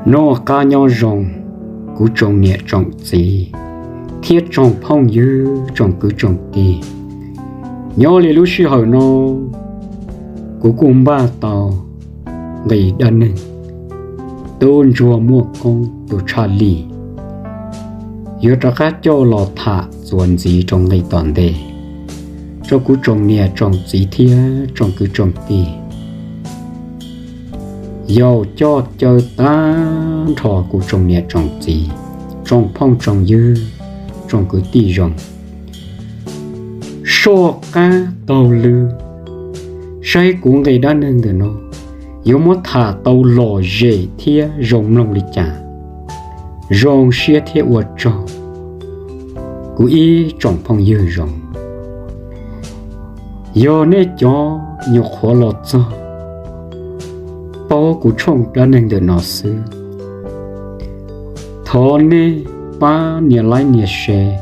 Noj qab nyob zoo, kuv tsoom niam tsoom txiv thiab tsoom phooj ywg tsoom kwv tsoom tij. Nyob li lub sij hawm no, kuv kuj npaj tau nqi dab neeg Tub Ntsuag Muaj Koob tus tshaj lij, yuav rov qab coj los tham txuas ntxiv rau nqi tom ntej rau kuv tsoom niam tsoom txiv thiab tsoom kwv tsoom tij. Yaum coj caw tag nrho kuv tsoom niam tsoom txiv, tsoom phooj tsoom ywg, tsoom kwv tij zoo, soj qab taug lw saib kuv nqi dab neeg ntawm no yuav muab tham tau lom zem thiab zoo mloog li cas. Zoo siab thiab ua tsaug kuv ib tsoom phooj ywg zoo. Yog nej cov nyuam qhuav los txog paub kuv tshooj dab neeg ntawm no xwb, thov nej pab nias like nias share,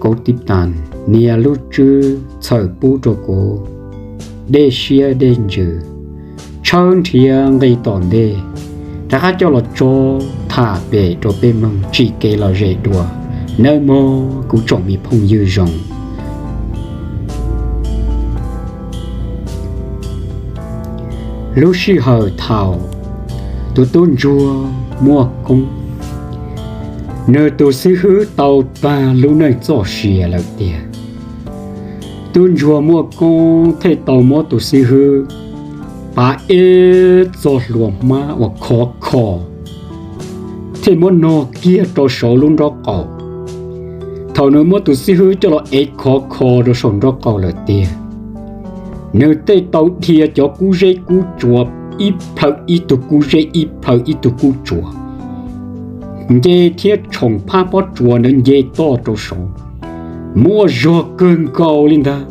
kauv tib tas, nias lub tswb txhawm pub rau kuv dej siab dej ntsws, tshawb nrhiav nqi tom ntej rov qab coj los tso tham pem rau peb mloog tsim kev lom zem dua. Nawb mog kuv tsoom me phooj ywg zoo. Lub sij hawm thaum tus tub ntsuag Muaj Koob, nws tus xib hwb tau tag lub neej txoj sia lawm tiag, tub ntsuag Muaj Koob thiaj tau muab tus xib hwb pav ib txoj hlua hmab uas khov kho, thiaj muab nog kiag rau saum lub nraub qaum. Thaum nws muab tus xib hwb coj los ev khov kho rau saum nraub qaum lawm tiag, nws thiaj tau dhia cov kub zeb kub tsua, ib plhaw ib tug kub zeb ib plhaw ib tug kub tsua, nce thiab tshoom phab pob tsuas ntawd nce toj rau saud, muaj zog kawg nkaus li ntag.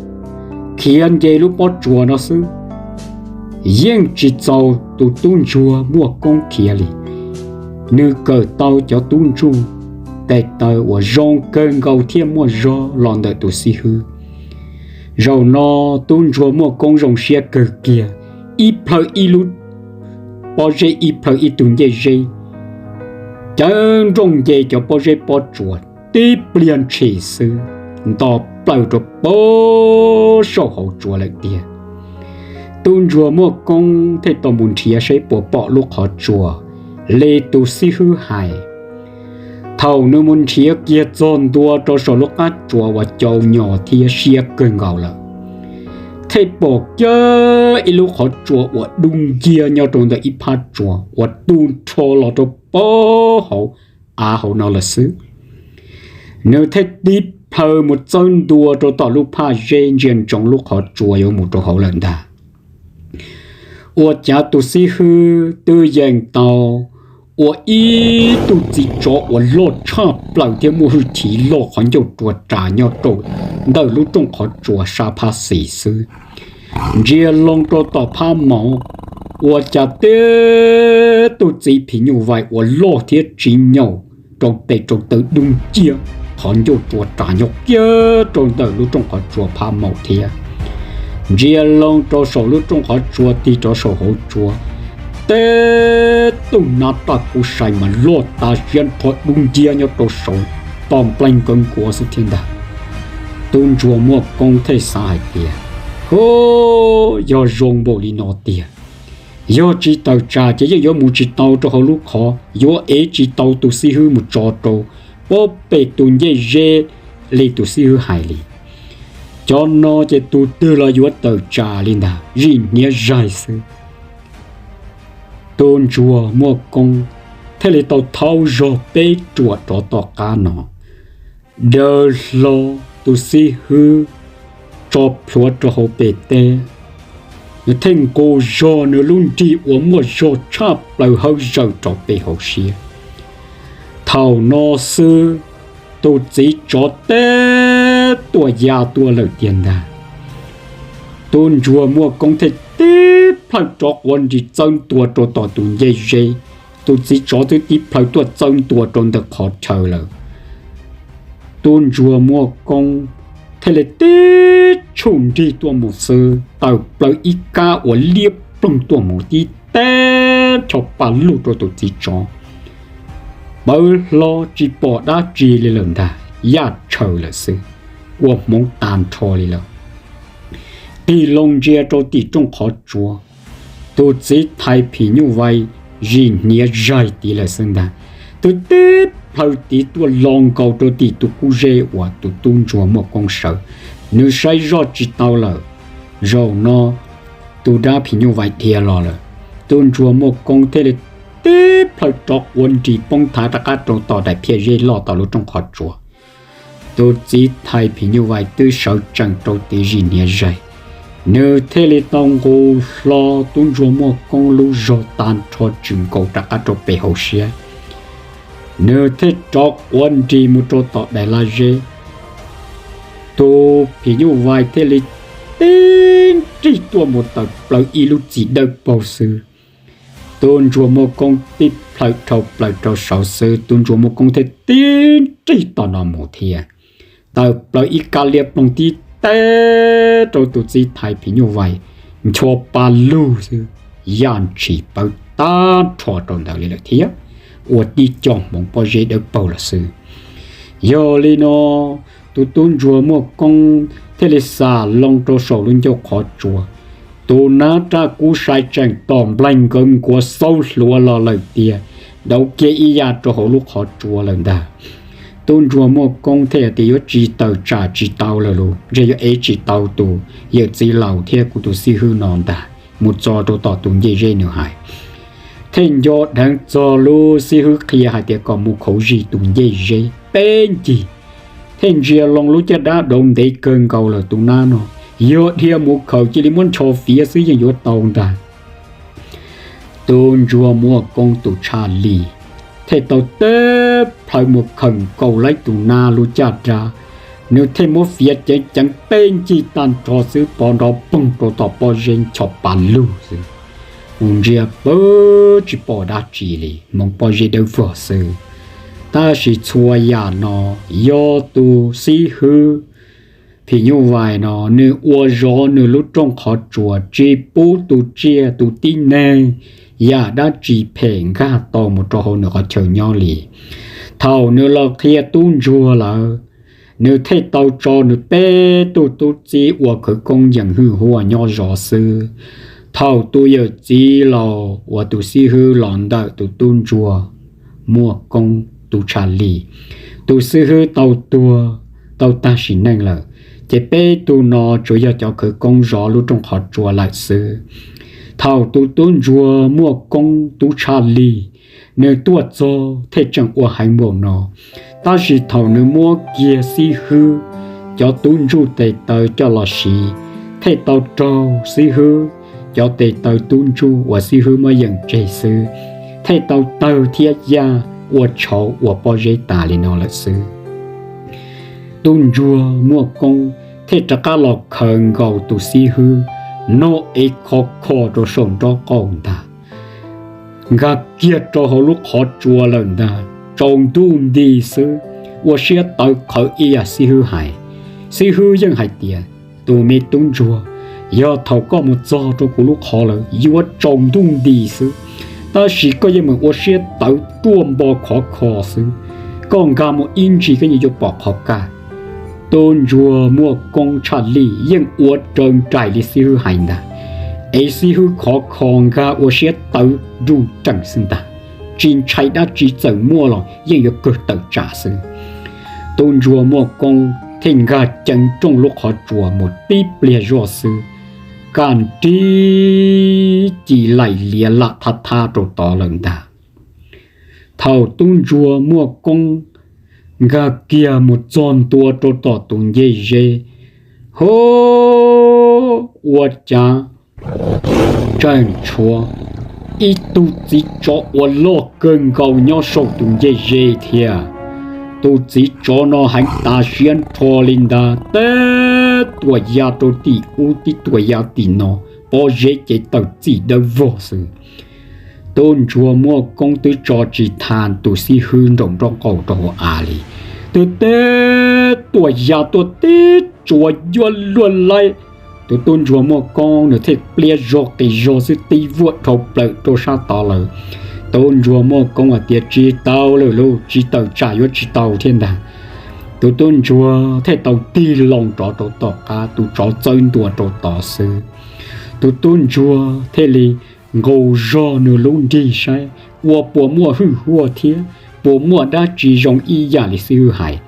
Khiav nce lub pob tsuas no xwb, yeej tsis txaus tus tub ntsuag Muaj Koob khiav li. Nws kawm tau cov tub ntsuj tes taw uas zoo kawg nkaus thiab muaj zog los ntawm tus xib hwb. Zaum no tub ntsuag Muaj Koob zoo siab kawg kiag, ib plhaw ib lub pob zeb ib plhaw ib tug ncej zeb, cawv nrooj nce cov pob zeb pob tsuas, tib pliag ntshis xwb nto plaws rau pem saum hauv tsuas lawm tiag. Tub ntsuag Muaj Koob thiaj tau mus nrhiav saib puas pom lub qhov tsua li tus xib hwb hais. Thaum nws mus nrhiav kiag txog ntua rau saum lub qab tsuas uas cau nyos thiab siab kawg nkaus lawm, thiaj pom kiag ib lub qhov tsua uas dub nciab nyob rau ntawm ib phab tsuas uas tu nrho los rau pem hauv av hauv no lawm xwb. Nws thiaj tib plhaw mus txawb ntua rau tom lub phaj zeb ntsia ntsoov lub qhov tsua yuav mus rau hauv lawm ntag. Ua cas tus xib hwb twb yeej tau ua ib tug txiv tsov uas loj tshaj plaws thiab muaj hwj chim loj qhov ncauj rua ras nyob rau ntawm lub rooj qhov tsua sab phab xis xwb. Ntsia loo rau tom phab maum, ua cas tib tug txiv phim nyuj vais uas loj thiab tsis nyaum rau tes rau taw dub nciab, qhov ncauj rua ras nyob kiag rau ntawm lub rooj qhov tsua phab maum thiab. Ntsia loo rau saum lub rooj qhov tsua tig rov saum hauv tsua, tib tug nab raj kub sai mas loj tas siab nrho dub nciab nyob rau saud, to npleeg nkaus nkuav xwb thiab ntag. Tub ntsuag Muaj Koob thiaj xav hais tias, hu, yog zoo npaum li no tiag, yog tsis tawm tsam ces yeej yuav mus tsis tau rau hauv lub qhov, yuav ev tsis tau tus xib hwb mus tso rau pob pem tus ncej zeb li tus xib hwb hais li. Cov no ces tus twg los yuav tawm tsam li ntag, zij hniav zaig xwb. Tub ntsuag Muaj Koob thiaj li tau thaub zog peb ruam rov tom qab no, daws hlo tus xib hwb tso plhuav rau hauv pem teb. Nws thiaj nqus zog nws lub nrig uas muaj zog tshaj plaws hawb zaws rau pem hauv siab. Thaum no xwb, tus txiv tsov teb tuaj ya tuaj lawm tiag ntag. Tub ntsuag Muaj Koob thiaj tib plhaw rov quav nrig txawb ntua rau tom tus ncej zeb. Tus txiv tsov twb tib plhaw tuaj txawb ntua rau ntawm qhov chaw lawm. Tub ntsuag Muaj Koob thiaj li tib tshuj nrig tuaj mus xwb, tawm plaws ib kab uas liab ploog tuaj mus tib teb ncho pa lug rau tus txiv tsov. Pawv hlo tsis pom dab tsi li lawm ntag, yaj tshaws lawm xwb, ua hmoov tag nrho li lawm. Tig loo ntsia rau tim rooj qhov tsua, tus txiv thais phim nyuj vais zis hniav zaig tid lawm xwb ntag. Twb tib plhaw tid tuaj lo nkaus rau tim tus kub zeb uas tus tub ntsuag Muaj Koob sawv. Nws saib zoj tsis tau lawm, zaum no tus dab phim nyuj vais dhia los lawm. Tub ntsuag Muaj Koob thiaj li tib plhaw rov quav nris poob thav rov qab rau tom daim phiaj zeb loj tom lub rooj qhov tsua. Tus txiv thais phim nyuj vais twb sawv tsees rau tid zis hniav zaig, nws thiaj li tau nqus hlo tub ntsuag Muaj Koob lub zog tag nrho tshwm nkaus rov qab rau pem hauv siab. Nws thiaj rov quav nris mus rau tom daim laj zeb. Tus phim nyuj vais thiaj li tib nrig tuaj mus tawm plaws ib lub txim dawb paug xwb. Tub ntsuag Muaj Koob tib plhaw dhau plaws rau saud xwb, tub ntsuag Muaj Koob thiaj tib nrig tom no mus thiab, tawm plaws ib kab liab ploog tib teb rau tus txiv thais phim nyuj vais, ncho pa lug xwb, yaj ntshis pawv tag nrho rau ntawd li lawm thiab, ua tib co hmoov pob zeb dawb paug lawm xwb. Yog li no, tus tub ntsuag Muaj Koob thiaj li xam loo rau saum lub ncauj qhov tsua. Tus nab raj kub sai tseem tom nplaig nkawd nkuav xaub hluav los lawm tiag, dauv kiag ib yam rau hauv lub qhov tsua lawm ntag. Tub ntsuag Muaj Koob thiaj tias yuav tsis tawm tsam tsis tau lawm los ntshe yuav ev tsis tau tus yawm txiv laus thiab kuv tus xib hwb no ntag, mus txog rau tom tus ncej zeb nws hais. Thiaj nco dheev txog lub xib hwb qhia hais tias kom mus khaum zis tus ncej zeb peb ncig. Thiaj ntsia loo lub caj dab dauv ntev kawg nkaus lawm tus nab no, yog dhia mus khaws cia li muab ncho fiav xwb yeej yuav tau ntag. Tub ntsuag Muaj Koob tus tshaj li thiaj tau teb plhaw mus khaws nkaus laib tus nab lub caj dab. Nws thiaj muab fiav ceev ceev peb ncig tag nrho xwb pov nrov poog rau tom pob zeb ncho pa lug xwb. Mus ntsia pw tsis pom dab tsi li, hmoov pob zeb dawb vog xwb. Tab sis txhua yam no yog tus xib hwb phim nyuj vais no nws ua zov nws lub rooj qhov tsua tsis pub tus tsiaj tus tib neeg yam dab tsi phem nkag tau mus rau hauv nws qhov chaw nyob li. Thaum nws los qhia tub ntsuag lawm, nws thiaj tau tso nws peb tug tub txib ua khawv koob yees hwj huaj nyob zov xwb. Thaum tus yawm txiv laus uas tus xib hwb los ntawm tus tub ntsuag Muaj Koob tus tshaj li, tus xib hwb tau tuag tau tag sim neej lawm, ces peb tug no tsuas yog cov khawv koob zov lub rooj qhov tsua lawm xwb. Thaum tus tub ntsuag Muaj Koob tub tshaj li, nws tuaj txog thiaj tseem ua heev npaum no, tab sis thaum nws muab kiag xib hwb cov tub ntsuj tes taw coj los siv, thiaj tau raug xib hwb cov tes taw tub ntsuj uas xib hwb muab yeem tseg xwb, thiaj tau tawg thiab yaj ua tshauv ua pob zeb tas li no lawm xwb. Tub ntsuag Muaj Koob thiaj rov qab los khaws nkaus tus xib hwb, noj ev khov kho rau saum nraub qaum ntag, nkag kiag rau hauv lub qhov tsua lawm ntag, tsaus ntuj nti xwb, ua siab tawv qhawv ib yam xib hwb hais. Xib hwb yeej hais tias, tus me tub ntsuag, yog thaum koj mus txog rau kuv lub qhov lawm yuav tsaus ntuj nti xwb, tab sis koj yeej meem ua siab tawv ruaj npo khov kho xwb, koj nkag mus ib ntsis koj yeej yuav pom qhov kaj. Tub ntsuag Muaj Koob tshaj li yeej ua raws nraim li xib hwb hais ntag, ev xib hwb khov kho nkag ua siab tawv nruj nreem xwb ntag, tsis ntshai dab tsi, txawm muaj los yeej yuav kawg tawm tsam xwb. Tub ntsuag Muaj Koob thiaj nkag ceev rooj lub qhov tsua mus tib pliag zoj xwb, kaj nrig ci laim liav lam thab thab rau tod lawm ntag. Thaum tub ntsuag Muaj Koob nkag kiag mus txog ntua rau tom tus ncej zeb, ho, ua cas tseem tshuav ib tug txiv tsov uas loj kawg nkaus nyob saum tus ncej zeb thiab. Tus txiv tsov no heev tas siab nrho li ntag, teb tuam ya rau tim ub tib tuam ya tim no, pob zeb ces tawm txim dawb vog xwb. Tub ntsuag Muaj Koob twb tso tsis tau tus xib hwb nraum nraub qaum rau hauv av li, twb teb tuam ya tuaj tib tsuas yuav luag laib Tus tub ntsuag Muaj Koob nws thiaj pliab zog qis zog xwb tib vuag dhau plaws rau sab tod lawm. Tub ntsuag Muaj Koob hais tias, Tsis tau lawm lauj, tsis tawm tsam yuav tsis tau thiab ntag. Tus tub ntsuag thiaj tau tig loo rov rau tom qab, tus tsov txawb ntua rau tod xwb. Tus tub ntsuag thiaj li nqus zog nws lub nrig saib ua puas muaj hwj huaj thiab puas muaj dab tsi zoo ib yam li xib hwb hais.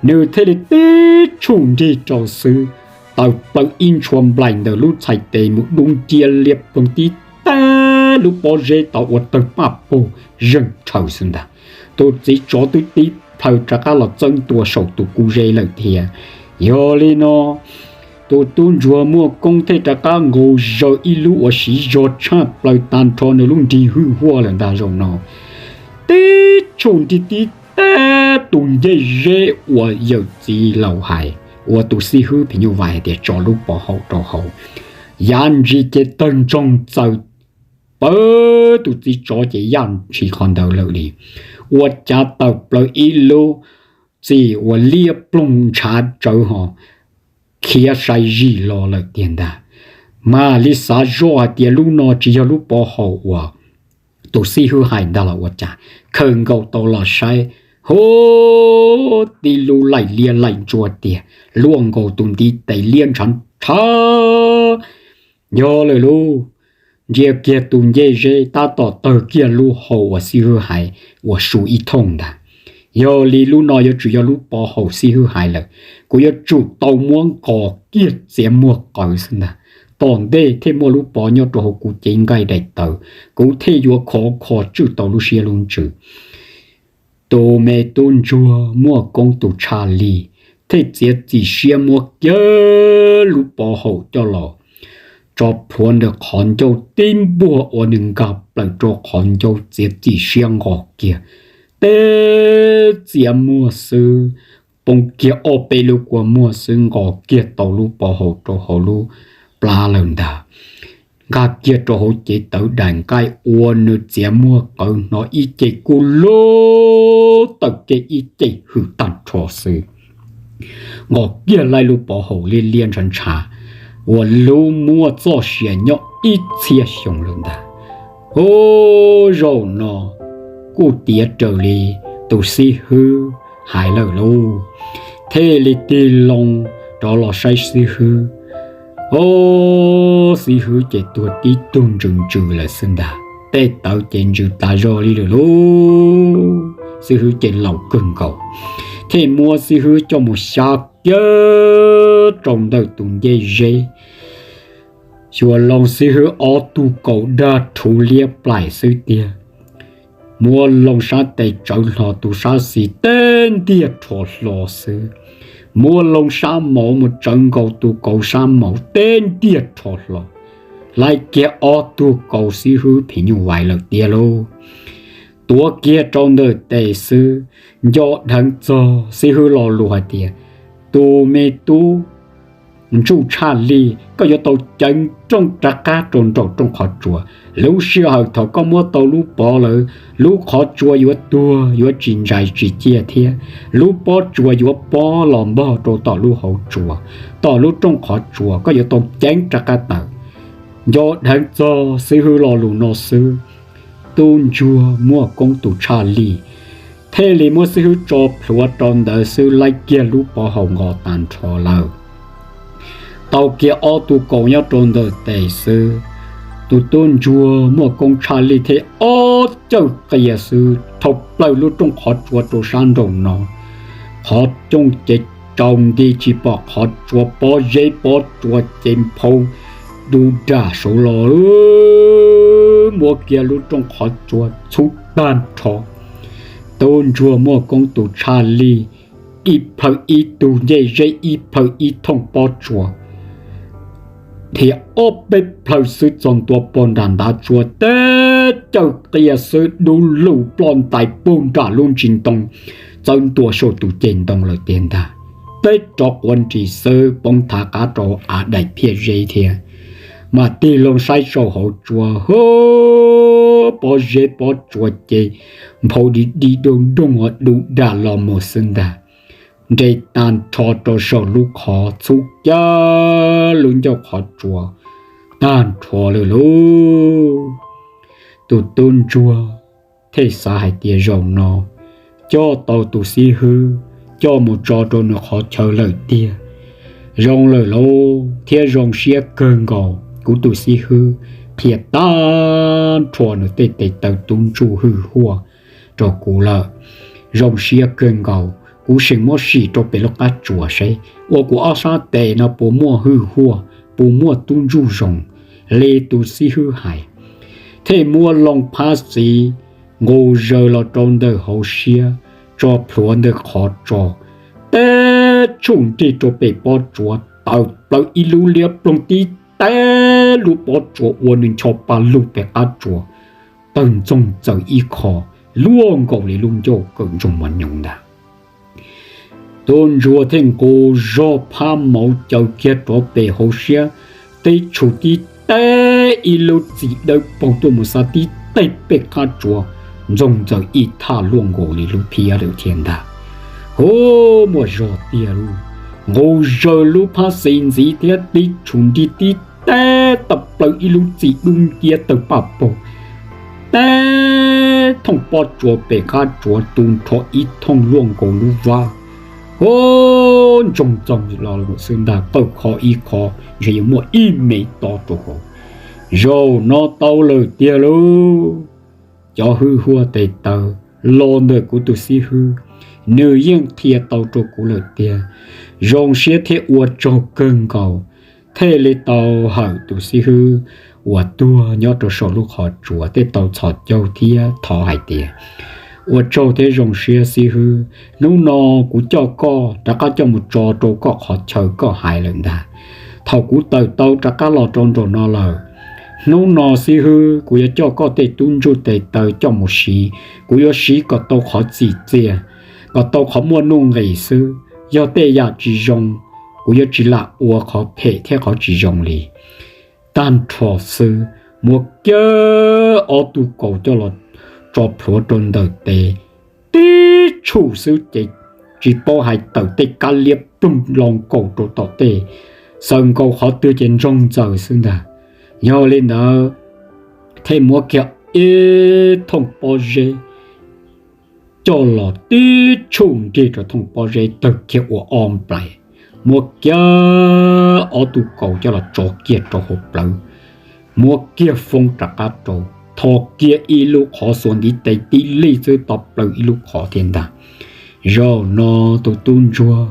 Nws thiaj li tib tshuj nrig rau xwb, tawm plaws ib ntshua nplaim ntawm lub txhais tes mus dub ncia liab ploog tib tag lub pob zeb tod ua tawg paj pug zeeg rhaws xwb ntag. Tus txiv tsov twb tib plhaw rov qab los txawb ntua saum tus kuv zeb lawm thiab. Yog li no, tus tub ntsuag Muaj Koob thiaj rov qab nqus zaws ib lub uas siv zog tshaj plaws tag nrho nws lub nrig hwj huaj lawm ntag. Zaum no tib tshuj nrig tib tag tus ncej zeb uas yawm txiv laus hais, uas tus xib hwb phim nyuj vais hais tias tso lub pov haum rau hauv, yav ntsis ces tawg ntsoog txaws pawg tus txiv tsov ces yaj ntshis qhov ntawd lawm li. Ua cas tawm plaws ib lub txim uas liab ploog ntshav tsawv ho khiav sai zis los lawm tiag ntag. Mam li xav zoj hais tias lub no tsis yog lub pov haum uas tus xib hwb hais ntag los ua cas, khawm nkaus tau los saib, hu, tib lub laim liab laim ntsuab tiag, luaj nkaus tus ntiv tes liab ntshav ntshav. Yog lawm lauj, ntsia kiag tus ncej zeb tab tom tawg kiag lub hau uas xib hwb hais uas su ib thooj ntag. Yog li lub no yuav tsum yog lub pov haum xib hwb hais lawm, kuv yuav tsum tau muab nqos kiag txiav muag qawv xwb ntag. Tom ntej thiaj muaj lub pov nyob rau hauv kuv cev nqaij daim tawv, kuv thiaj yuav khov kho tswj tau lub siab lub ntsws. Tus me tub ntsuag Muaj Koob tus tshaj lij thiaj txiav txim siab muab kiag lub pov haum coj los tso plhuav ntawm qhov ncauj tib npuaj uas nws nkag plaws rau qhov ncauj, txiav txim siab nqos kiag, teb txiav muag xwb, poob kiag ob peb lub kua muag xwb nqos kiag tau lub pov haum rau hauv lub plab lawm ntag. Nkag kiag rau hauv cev tawv daim nqaij uas nws txiav muag qawv hnov ib ce kub lug tawm kiag ib ce hws tag nrho xwb. Nqos kiag laij lub pov haum liab liab ntshav ntshav uas lub muaj txoj sia nyob ib txhiab xyoo lawm ntag. Hu, zaum no kuj tiav raws li tus xib hwb hais lawm lauj. Thiaj li tig loo rov los saib xib hwb. Hu, xib hwb ces tuag tib tug ntsws ntsws lawm xwb ntag. Tej tawv ces ntsws tas zog li lawm lauj. Xib hwb ces laus kawg nkaus, thiaj muab xib hwb coj mus xyab kiag rau ntawm tus ncej zeb. Xyuas loo xib hwb ob tug kaus dag rhuv liab plaim xwb tiag. Muab loo sab tes tsawv hlo tus sab xis teb ntiag rho hlo xwb. Muab loo sab mauv mus tsawv nkaus tus kaus sab mauv teb ntiag rho hlo. Hlais kiag ob tug kaus xib hwb phim nyuj vais lawm tiag lauj. Tuav kiag rau ntawm tes xwb, nco dheev txog xib hwb lo lus hais tias, tus me tub ntsuj tshaj lij, koj yuav tau ceev rooj rov qab rau nraum rooj qhov tsua. Lub sij hawm thaum koj muab tau lub pov lawm, lub qhov tsua yuav tuag yuav tsis ntsais tsis ciaj thiab. Lub pob tsuas yuav pob los npog rau tom lub hauv tsua, tom lub rooj qhov tsua, koj yuav tau ceev rov qab tawm. Nco dheev txog xib hwb lo lus no xwb, tub ntsuag Muaj Koob tus tshaj lij thiaj li muab xib hwb tso plhuav rau ntawd xwb, laib kiag lub pov haum nqos tag nrho lawm. Tau kiag ob tug kaus nyob rau ntawm tes xwb, tus tub ntsuag Muaj Koob tshaj lij thiaj ob cawj qia xwb thau plaws lub rooj qhov tsua rau sab nraum no. Qhov rooj ces tsaus nti tsis pom qhov tsua, pob zeb pob tsua ces nphau du dam saud los, muab kiag lub rooj qhov tsua txhub tag nrho. Tub ntsuag Muaj Koob tus tshaj lij ib plhaw ib tug ncej zeb, ib plhaw ib thooj pob tsua, dhia ob peb plhaw xwb txog ntua pog nram ntav tsua, teb cawj qia xwb dub lug ploj ntais puag nram lub ntsis ntoo, txawb ntua saum tus ceg ntoo lawm tiag ntag. Teb rov quav nris xwb poob thav qab rau av daim phiaj zeb thiab. Mas tig loo saib saum hauv tsua, hu, pob zeb pob tsua ces nphau di di doog doog ua du dam los mus xwb ntag. nres tag nrho rau saum lub qhov txhub kiag lub ncauj qhov tsua tag nrho lawm lauj. Tus tub ntsuag thiaj xav hais tias zaum no coj tau tus xib hwb coj mus tso rau nws qhov chaw lawm tiag. Zoo lawm lauj, thiab zoo siab kawg nkaus kuv tus xib hwb qhia tag nrho nws tej tes taw tub ntsuj hwj huaj rau kuv lawm. Zoo siab kawg nkaus, kuv seem muab sim rau pem lub qab tsuas seb uas kuv ob sab tes no puas muaj hwj huaj, puas muaj tub ntsuj zoo li tus xib hwb hais. Thiaj muab loo phab xiv nqus zaws los rau ntawm hauv siab, tso plhuav ntawm qhov tso, teb tshum nrig rau pem pob tsuas, tawm plaws ib lub liab ploog tib teb lub pob tsuas ua nws ncho pa lug pem qab tsuas, tawg ntxoog txaws ib qho, luaj nkaus li lub ncauj kawm ntsoog mos nyoos ntag. Tub ntsuag thiaj nqus zog phab mauv caws kiag rov pem hauv siab, teb tshum tib teb ib lub txim dawb paug tuaj mus xa tib teg pem qab tsuas, ntxoog txaws ib thaj luaj nkaus li lub phiab lawm thiab ntag. Hu, muaj zog tiag lauj, nqus zaws lub phab xiv ntxiv thiab teb tshum nrig tib teb tawm plaws ib lub txim dub nciab tawg paj paug, teb thooj pob tsuas pem qab tsuas tu nrho ib thooj luaj nkaus lub vab. Hu, ntsoog txoog los xwb ntag, qawj qho ib qho ntshe yuav muaj ib me tob rau hauv. Zaum no tau lawm tiag lauj. Cov hwj huaj tes taw los ntawm kuv tus xib hwb, nws yeej qhia tau rau kuv lawm tiag. Zoo siab thiab ua tsaug kawg nkaus, thiaj li tau hawm tus xib hwb uas tuag nyob rau saum lub qhov tsuas, thiaj tau txhos caug thiab thov hais tias, ua tsaug thiab zoo siab xib hwb, hnub no kuv coj koj rov qab coj mus tso rau koj qhov chaw koj hais lawm ntag. Thaum kuv tawm tau rov qab los rau nraum no lawm, hnub no xib hwb kuv yuav coj koj tej tub ntsuj tes taw coj mus siv, kuv yuav siv kom tau qhov txim txiaj, kom tau qhov muaj nuj nqis xwb. Yog tej yam tsis zoo, kuv yuav tsis lam ua qhov phem thiab qhov tsis zoo li. Tag nrho xwb, muab kiag ob tug kaus coj los tso plhuav rau ntawm tes, tib tshum xwb ces tsis paub hais tawm tej kab liab ploog lo nkaus rau tom tej, xaws nkaus qhov twg ces ntsoog ntxaws xwb ntag. Yog li ntawd, thiaj muab kiag ib thooj pob zeb coj los tib tshum nrig rau thooj pob zeb tawg kiag ua ob nplais, muab kiag ob tug kaus coj los tso kiag rau hauv plawv, muab kiag foob rov qab rau, tho kiag ib lub qhov xuas ntiv tes tib lij xwb to plaws ib lub qhov thiab ntag. Zaum no tus tub ntsuag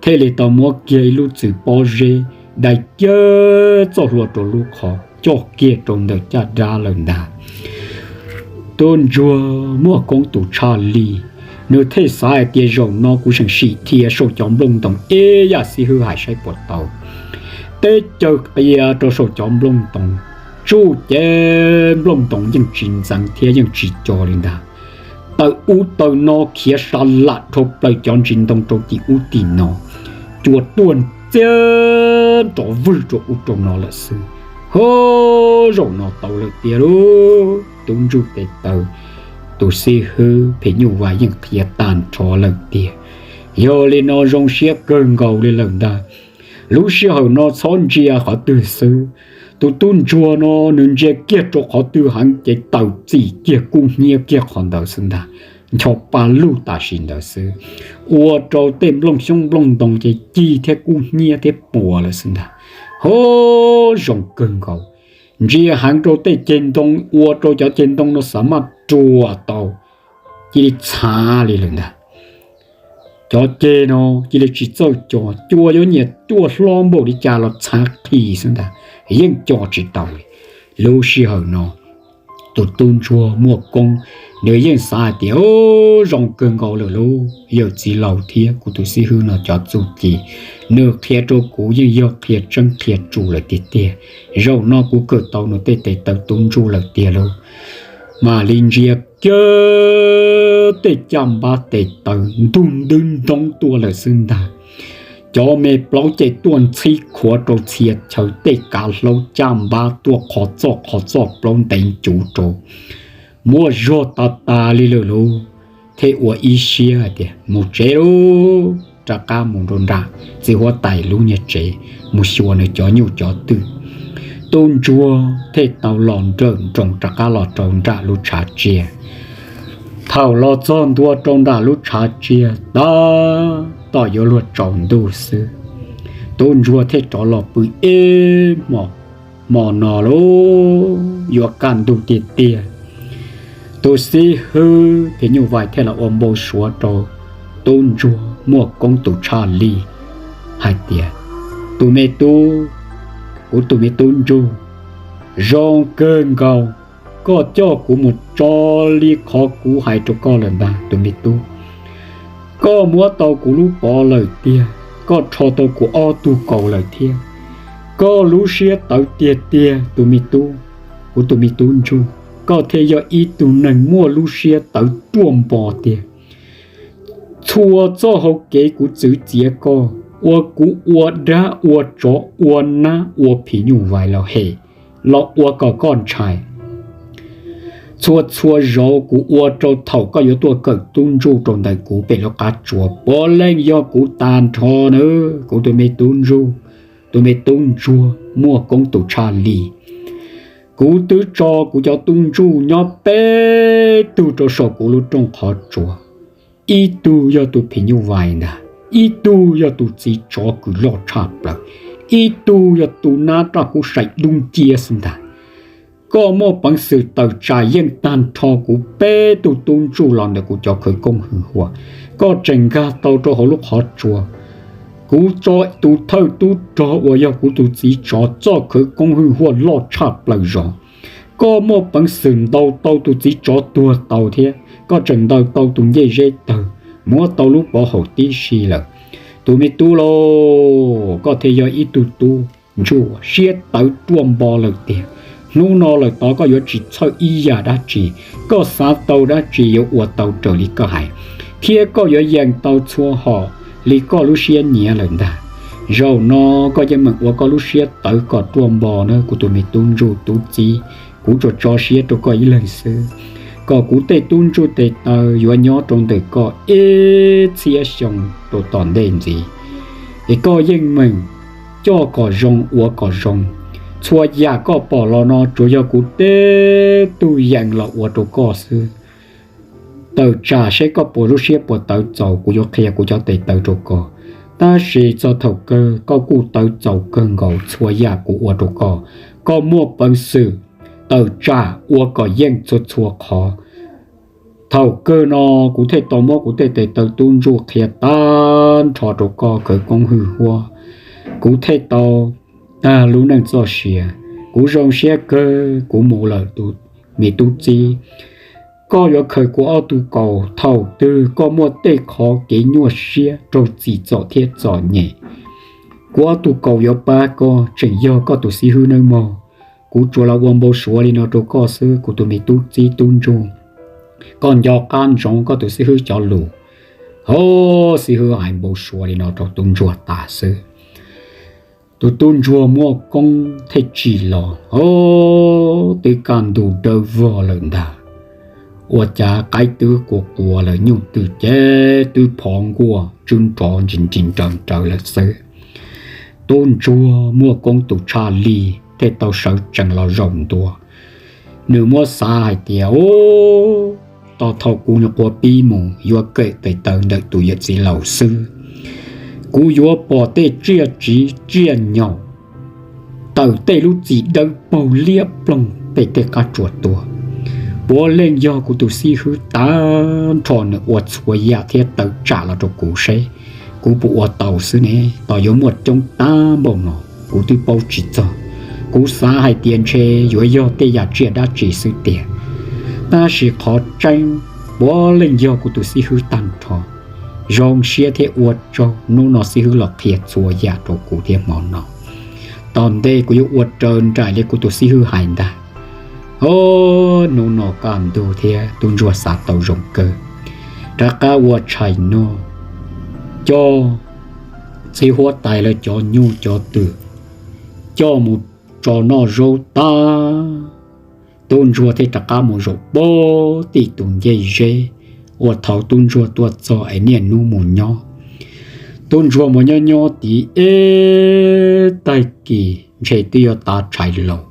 thiaj li tau muab kiag ib lub txwm pob zeb dai kiag txoj hlua rau lub qhov coj kiag rau ntawm caj dab lawm ntag. Tub ntsuag muaj koob tus tshaj li, nws thiaj xav hais tias zaum no kuv seem sim dhia saum cov nplooj ntoos ib yam xib hwb hais saib puas tau. Teb caw qia rau saum cov nplooj ntoos, tsuj ces nplooj ntoos yeej tsis ntxeev thiab yeej tsis co li ntag. Tawm ub tawm no khiav sa lam dhau plaws cov ntsis ntoo rau tim ub tim no, cua tuaj ntxiab nrov vwg rau ub rau no lawm xwb. Ho, zaum no tau lawm tiag lauj, tub ntsuj tes taw, tus xib hwb phem nyuj vais yeej qhia tag nrho lawm tiag. Yog li no zoo siab kawg nkaus li lawm ntag. Lub sij hawm no txhob ntsia qhov twg xwb, tus tub ntsuag no nws ntsia kiag rau qhov twg heev ces tawm txim kiag kub hnyiab kiag qhov ntawd xwb ntag, ncho pa lug tam sim ntawd xwb, ua rau tej nplooj xyoob nplooj ntoo ces cig thiab kub hnyiab thiab puas lawm xwb ntag. Ho, zoo kawg nkaus, ntsia heev rau tej ceg ntoo ua rau cov ceg ntoo no xav maj ruam tau, cia li txhav li lawm ntag. Cov ceg no cia li tsis txawj co, cua yuav nyiam tuaj hlob npaum li cas los txhav qhi xwb ntag, yeej co tsis tau li. Lub sij hawm no tus tub ntsuag muaj koob, nws yeej xav hais tias, o, zoo kawg nkaus lawm lauj, yawm txiv laus thiab kuv tus xib hwb no cov txuj ci nws qhia rau kuv yeej yog qhia tseeb qhia tsu lawm tiag tiag. Zaum no kuv kawm tau nws tej tes taw tub ntsuj lawm tiag lauj. Mam li ntsia kiag tej caj npab tes taw ntug ntwb ntoob tuaj lawm xwb ntag. Cov me plaub ces tuaj ntxhib khuav rau txhia chaw, tej kav hlaub caj npab tuaj qhov txoj qhov txoj plaub ntev ncuv rau, muaj zog tas tas li lawm lauj. Thiaj ua ib siab hais tias mus tsev lauj. rov qab mus rau nram txiv huab tais lub niag tsev mus xyuas nws cov nyuj cov twm. Tub ntsuag thiaj tau los nrawm nroos rov qab los rau nram lub tshav tsiaj. Thaum los txog ntua rau nram lub tshav tsiaj tab tom yuav luag tsaus ntuj xwb, tub ntsuag thiaj rov los pw ib hmo. Hmo no lauj, yuav kaj ntug tiag tiag, tus xib hwb phim nyuj vais thiaj los ua npau suav rau tub ntsuag muaj koob tus tshaj li hais tias, Tus me tub, kuv tus me tub ntsuag, zoo kawg nkaus, koj coj kuv mus tso li qhov kuv hais rau koj lawm ntag tus me tub. Koj muab tau kuv lub pov lawm tiag, koj rho tau kuv ob tug kaus lawm thiab. Koj lub siab tawv tiag tiag tus me tub, kuv tus me tub ntsuag, koj thiaj yog ib tug neeg muaj lub siab tawv ruaj npo tiag. Txhua txoj hau kev kuv txwv txiav koj, uas kuv ua dab ua tsov ua nab ua phim nyuj vais los hem, los ua kom koj ntshai. Txhua txhua zaus kuv ua rau thaum koj yuav tuaj kawm tub ntsuj rau ntawm kuv pem lub qab tsuas puav leej yog kuv tag nrho na, kuv tus me tub ntsuj, tus me tub ntsuag muaj koob tus tshaj li. Kuv twb tso kuv cov tub ntsuj nyob peb tug rau saum kuv lub rooj qhov tsua. Ib tug yog tus phim nyuj vais ntag, ib tug yog tus txiv tsov kws loj tshaj plaws, ib tug yog tus nab raj kub saim dub nciab xwb ntag. Koj muaj peev xwm tawm tsam yeej tag nrho kuv peb tug tub ntsuj los ntawm kuv cov khawv koob hwj huam. Koj tseem nkag tau rau hauv lub qhov tsua. Kuv tso tus thawj tub rog uas yog kuv tus txiv tsov txoj khawv koob hwj huam loj tshaj plaws zog. Koj muaj peev xwm ntaus tau tus txiv tsov tuag tau thiab koj tseem ntaus tau tus ncej zeb tawg, muab tau lub pov haum tib si lawm. Tus me tub lauj, koj thiaj yog ib tug tub ntsuj siab tawv ruaj npo lawm tiag. Hnub no lawm tod koj yuav tsis txhawj ib yam dab tsi, koj xav tau dab tsi yuav ua tau raws li koj hais, thiab koj yuav yeem tau txhua hom li koj lub siab nyiam lawm ntag. Zaum no koj yeej meem ua koj lub siab tawv kom ruaj npo na kuv tus me tub ntsuj tub txib. Kuv tsuas tso siab rau koj ib leeg xwb, kom kuv tej tub ntsuj tes taw yuav nyob rau ntawm koj ib txhiab xyoo rau tom ntej ntxiv, es koj yeej meem coj kom zoo ua kom zoo. Txhua yam koj pom los no tsuas yog kuv teb tug yees los ua rau koj xwb. Tawm tsam seb koj puas lub siab puas tawv txaus, kuv yuav qhia kuv cov tes taw rau koj. Tab sis txog thaum kawg koj kuj tawv txaus kawg nkaus txhua yam kuv ua rau koj. Koj muaj peev xwm tawm tsam ua kom yeej txhua txhua qhov. Thaum kawg no kuv thiaj tau muab kuv tej tes taw tub ntsuj qhia tag nrho rau koj khawv koob hwj huam. Kuv thiaj tau tag lub neej txoj sia. Kuv zoo siab kawg, kuv mus lawm tus me tub txib. Koj yuav khaws kuv ob tug kaus thaum twg koj muaj tej qhov kev nyuaj siab raug txim txom thiab txom nyem. Kuv ob tug kaus yuav pab koj, tseem yog koj tus xib hwb nawb mog. Kuv tsuas los ua npau suav li no rau koj xwb kuv tus me tub txib tub ntsuj. Koj nco qab ntsoov koj tus xib hwb cov lus. Hos xib hwb hais npau suav li no rau tub ntsuag tas xwb. Tus tub ntsuag muaj koob thiaj tsim los, hos twb kaj ntug dawb vog lawm ntag. Ua cas qaib twb quas quas lawm, nyuj twm ces twb phov nkuaj tswb nrov ntsis ntsis nrawv nrawv lawm xwb. Tub ntsuag muaj koob tus tshaj li thiaj tau sawv tsees los zaum ntua. Nws muab xav hais tias, ub, tos thaum kuv nyuam qhuav pib mus yuav kawm tes taw ntawm tus yawm txiv laus xwb, kuv yuav pom tej tsiaj tsiv tsiaj nyaum tawm tej lub txim dawb paug liab ploog pem tej qab tsuas tuaj. Puav leej yog kuv tus xib hwb tag nrho nws ua txhua yam thiab tawm tsam los rau kuv seb kuv puas ua tau xwb ne. Tos yuav muaj coob tag npaum no kuv twb paub tsis txog. Kuv xav hais tias ntshe yuav yog tej yam tsiaj dab tsi xwb tiag, tab sis qhov tseeb puav leej yog kuv tus xib hwb tag nrho. Zoo siab thiab ua tsaug hnub no xib hwb los qhia txhua yam rau kuv thiab hmo no. Tom ntej kuv yuav ua raws nraim li kuv tus xib hwb hais ntag. Hos hnub no kaj ntug thiab tub ntsuag xav tau zoo kawg, rov qab ua tshais noj, coj txiv huab tais lawv cov nyuj cov twm coj mus tso noj zaub tag, tub ntsuag thiaj rov qab mus zaum pem tim tus ncej zeb uas thaum tub ntsuag tuaj txog es niaj hnub mus nyob. Tub ntsuag mus nyob nyob tid ib tag kis ntshe twb yuav tav tshais laus,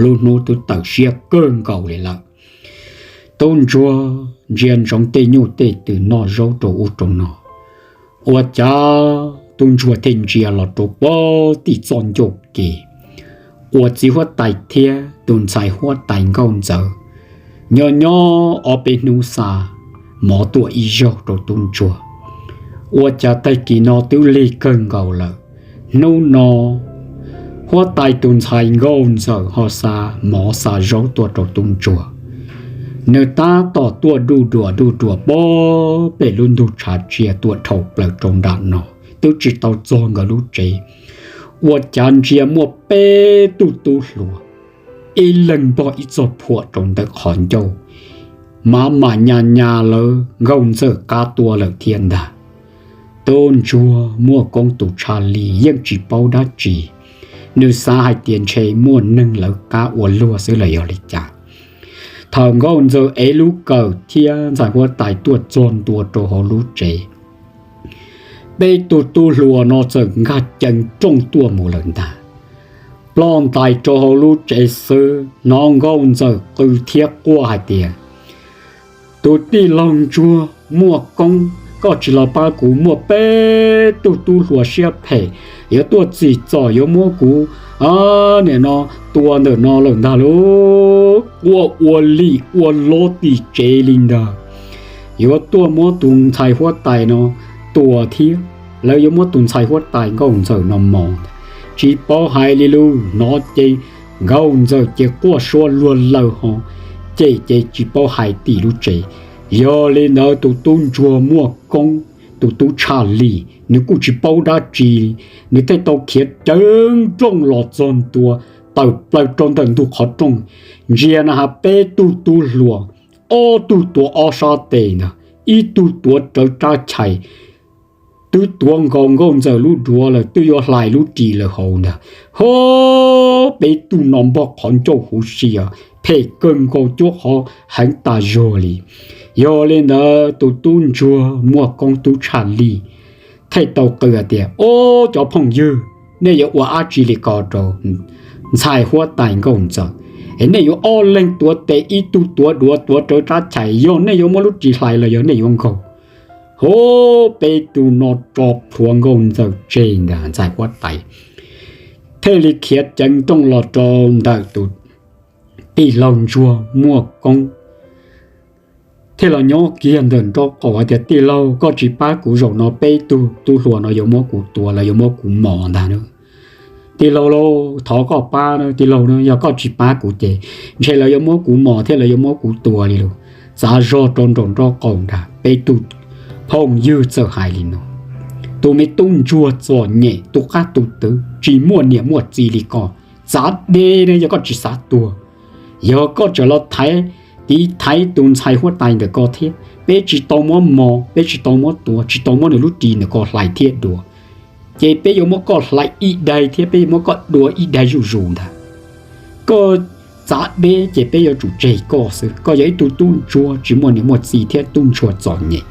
lub hnub twb tawm siab kawg nkaus li lawm. Tub ntsuag ntsia ntsoov tej nyuj tej twm noj zaub rau ub rau no, ua cas tub ntsuag thiaj ntsia los rau pem tim txoj ncauj kev uas txiv huab tais thiab tus ntxhais huab tais nkauj ntxawm nyob nyob ob peb hnub xa mov tuaj ib zaug rau tub ntsuag. Ua cas tag kis no twb lig kawg nkaus lawm, hnub no huab tais tus ntxhais nkauj ntxawm ho xa mov xa zaub tuaj rau tub ntsuag. Nws tab tom tuaj duj duam duj duam pem lub ntug tshav tsia tuaj dhau plaws rau nram no, twb tsis tau txog nkawd lub tsev, ua cas ntsia muaj peb tug tub hluas ib leeg npog ib txoj phuam rau ntawm qhov ncauj, mas mas nyas nyas lawv nkauj ntxawm qab tua lawm thiab ntag. Tub ntsuag Muaj Koob tus tshaj li yeej tsis paub dab tsi, nws xav hais tias ntshe muaj neeg lawv qab ua luag xwb los yog li cas. Thaum nkauj ntxawm ev lub kawm thiab ntxhais huab tais tuaj txog ntua rau hauv lub tsev, peb tug tub hluas no txawm nkag ceev rooj tuaj mus lawm ntag. Ploj ntais rau hauv lub tsev xwb hnov nkauj ntxawm qw thiab quaj hais tias, Tus tij laug ntsuag Muaj Koob, koj tsis los pab kuv, muaj peb tug tub hluas siab phem yuav tuaj txim txom yuav muab kuv, a, nim no tua ntawm no lawm ntag lauj. Quaj ua lim ua lob tim tsev li ntag. Yuav tuaj muab tus ntxhais huab tais no tua thiab lawv yuav muab tus ntxhais huab tais nkauj ntxawm no mos. Tsis paub hais li lus, hnov ces nkauj ntxawm ces quaj suab luag laws ho cem ces tsis paub hais tim lub tsev. Yog li ntawd tus tub ntsuag Muaj Koob, tus tub tshaj li, nws kuj tsis paub dab tsi, nws thiaj tau khiav ceev rooj los txog ntua, tawm plaws rau ntawm ntug qhov rooj, ntsia na has peb tug tub hluas, ob tug tuav ob sab tes ntag, ib tug tuav rawv rab chais, twb tuav nkaus nkauj ntxawm lub duav lawm, twb yuav hlais lub ris lawm hauv ntag. Ho peb tug no npog qhov ncauj huv si, phem kawg nkaus, cuab qhov heev tas zog li. Yog li ntawd tus tub ntsuag Muaj Koob, tub tshaj li, thiaj tau qw tias, Ob, cov phooj ywg, nej yuav ua dab tsi li ko rau ntxhais huab tais nkauj ntxawm? Es nej yuav ob leeg tuav tes, ib tug tuav duav tuav rawv rab chais, yog nej yuav muab lub ris hlais los yog nej yuav nkaug? Ho peb tug no tso plhuav nkauj ntxawm tseg ntag, ntxhais huab tais thiaj li khiav ceev rooj los rau ntawm tus tij laug ntsuag Muaj Koob, thiaj los nyob kiag ntawm nraub qaum hais tias, Tij laug, koj tsis pab kuv zaum no peb tug tub hluas no yuav muab kuv tua, lawv yuav muab kuv mos ntag na. Tij laug lauj, thov koj pab na, tij laug na, yog koj tsis pab kuv ces ntshe lawv yuav muab kuv mos thiab lawv yuav muab kuv tua li lauj. Txav zog rau nraum nraub qaum ntag, peb tug phooj ywg txawm hais li no, Tus me tub ntsuag txom nyem, tus qab tus twv, tsis muaj niam muaj txiv li koj, txav deb ne, yog koj tsis xav tuag, yog koj tseem los thaiv, tiv thaiv tus ntxhais huab tais ntawm ko thiab. Peb tsis tau muab mos, peb tsis tau muab tua, tsis tau muab nws lub ris ntawm ko hlais thiab dua, ces peb yuav muab koj hlais ib daig thiab peb yuav muab koj dua ib daig zuj zus ntag. Koj txav deb ces peb yuav tsum tseg koj xwb. Koj yog ib tug tub ntsuag tsis muaj niam muaj txiv thiab tub ntsuag txom nyem,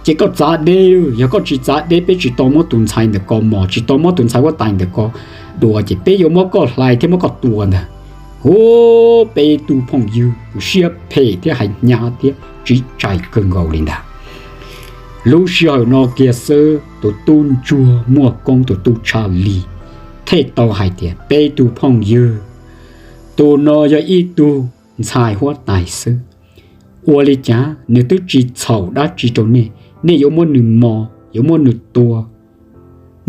ces koj txav deb. Yog koj tsis txav deb, peb tsis tau muab tus ntxhais ntawm ko mos, tsis tau muab tus ntxhais huab tais ntawm ko dua, ces peb yuav muab koj hlais thiab muab koj tua ntag. Hu, peb tug phooj ywg siab phem thiab hais hnyav thiab tsis tshua kawg nkaus li ntag. Lub sij hawm no kiag xwb, tus tub ntsuag Muaj Koob, tus tub tshaj li, thiaj tau hais tias, Peb tug phooj ywg, tus no yog ib tug ntxhais huab tais xwb. Ua li cas nws twb tsis txhaum dab tsi rau nej, nej yuav muab nws mos, yuav muab nws tua,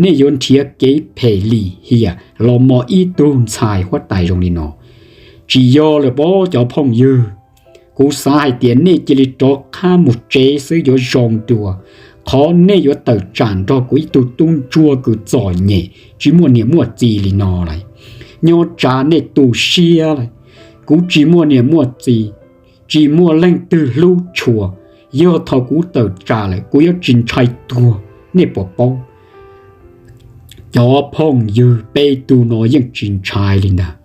nej yuav nrhiav kev phem lim hiam los mos ib tug ntxhais huab tais zoo li no? Tsis yog lawm pob cov phooj ywg. Kuv xav hais tias nej cia li rov qab mus tsev xwb yuav zoo dua. Qhov nej yuav tawm tsam nrog kuv ib tug tub ntsuag kws txom nyem tsis muaj niam muaj txiv li no lawm, nyob tsam nej tu siab lawm. Kuv tsis muaj niam muaj txiv, tsis muaj leej twg hlub tshua. Yog thaum kuv tawm tsam lawm kuv yuav tsis ntshai tuag, nej puas paub? Cov phooj ywg, peb tug no yeej tsis ntshai li ntag.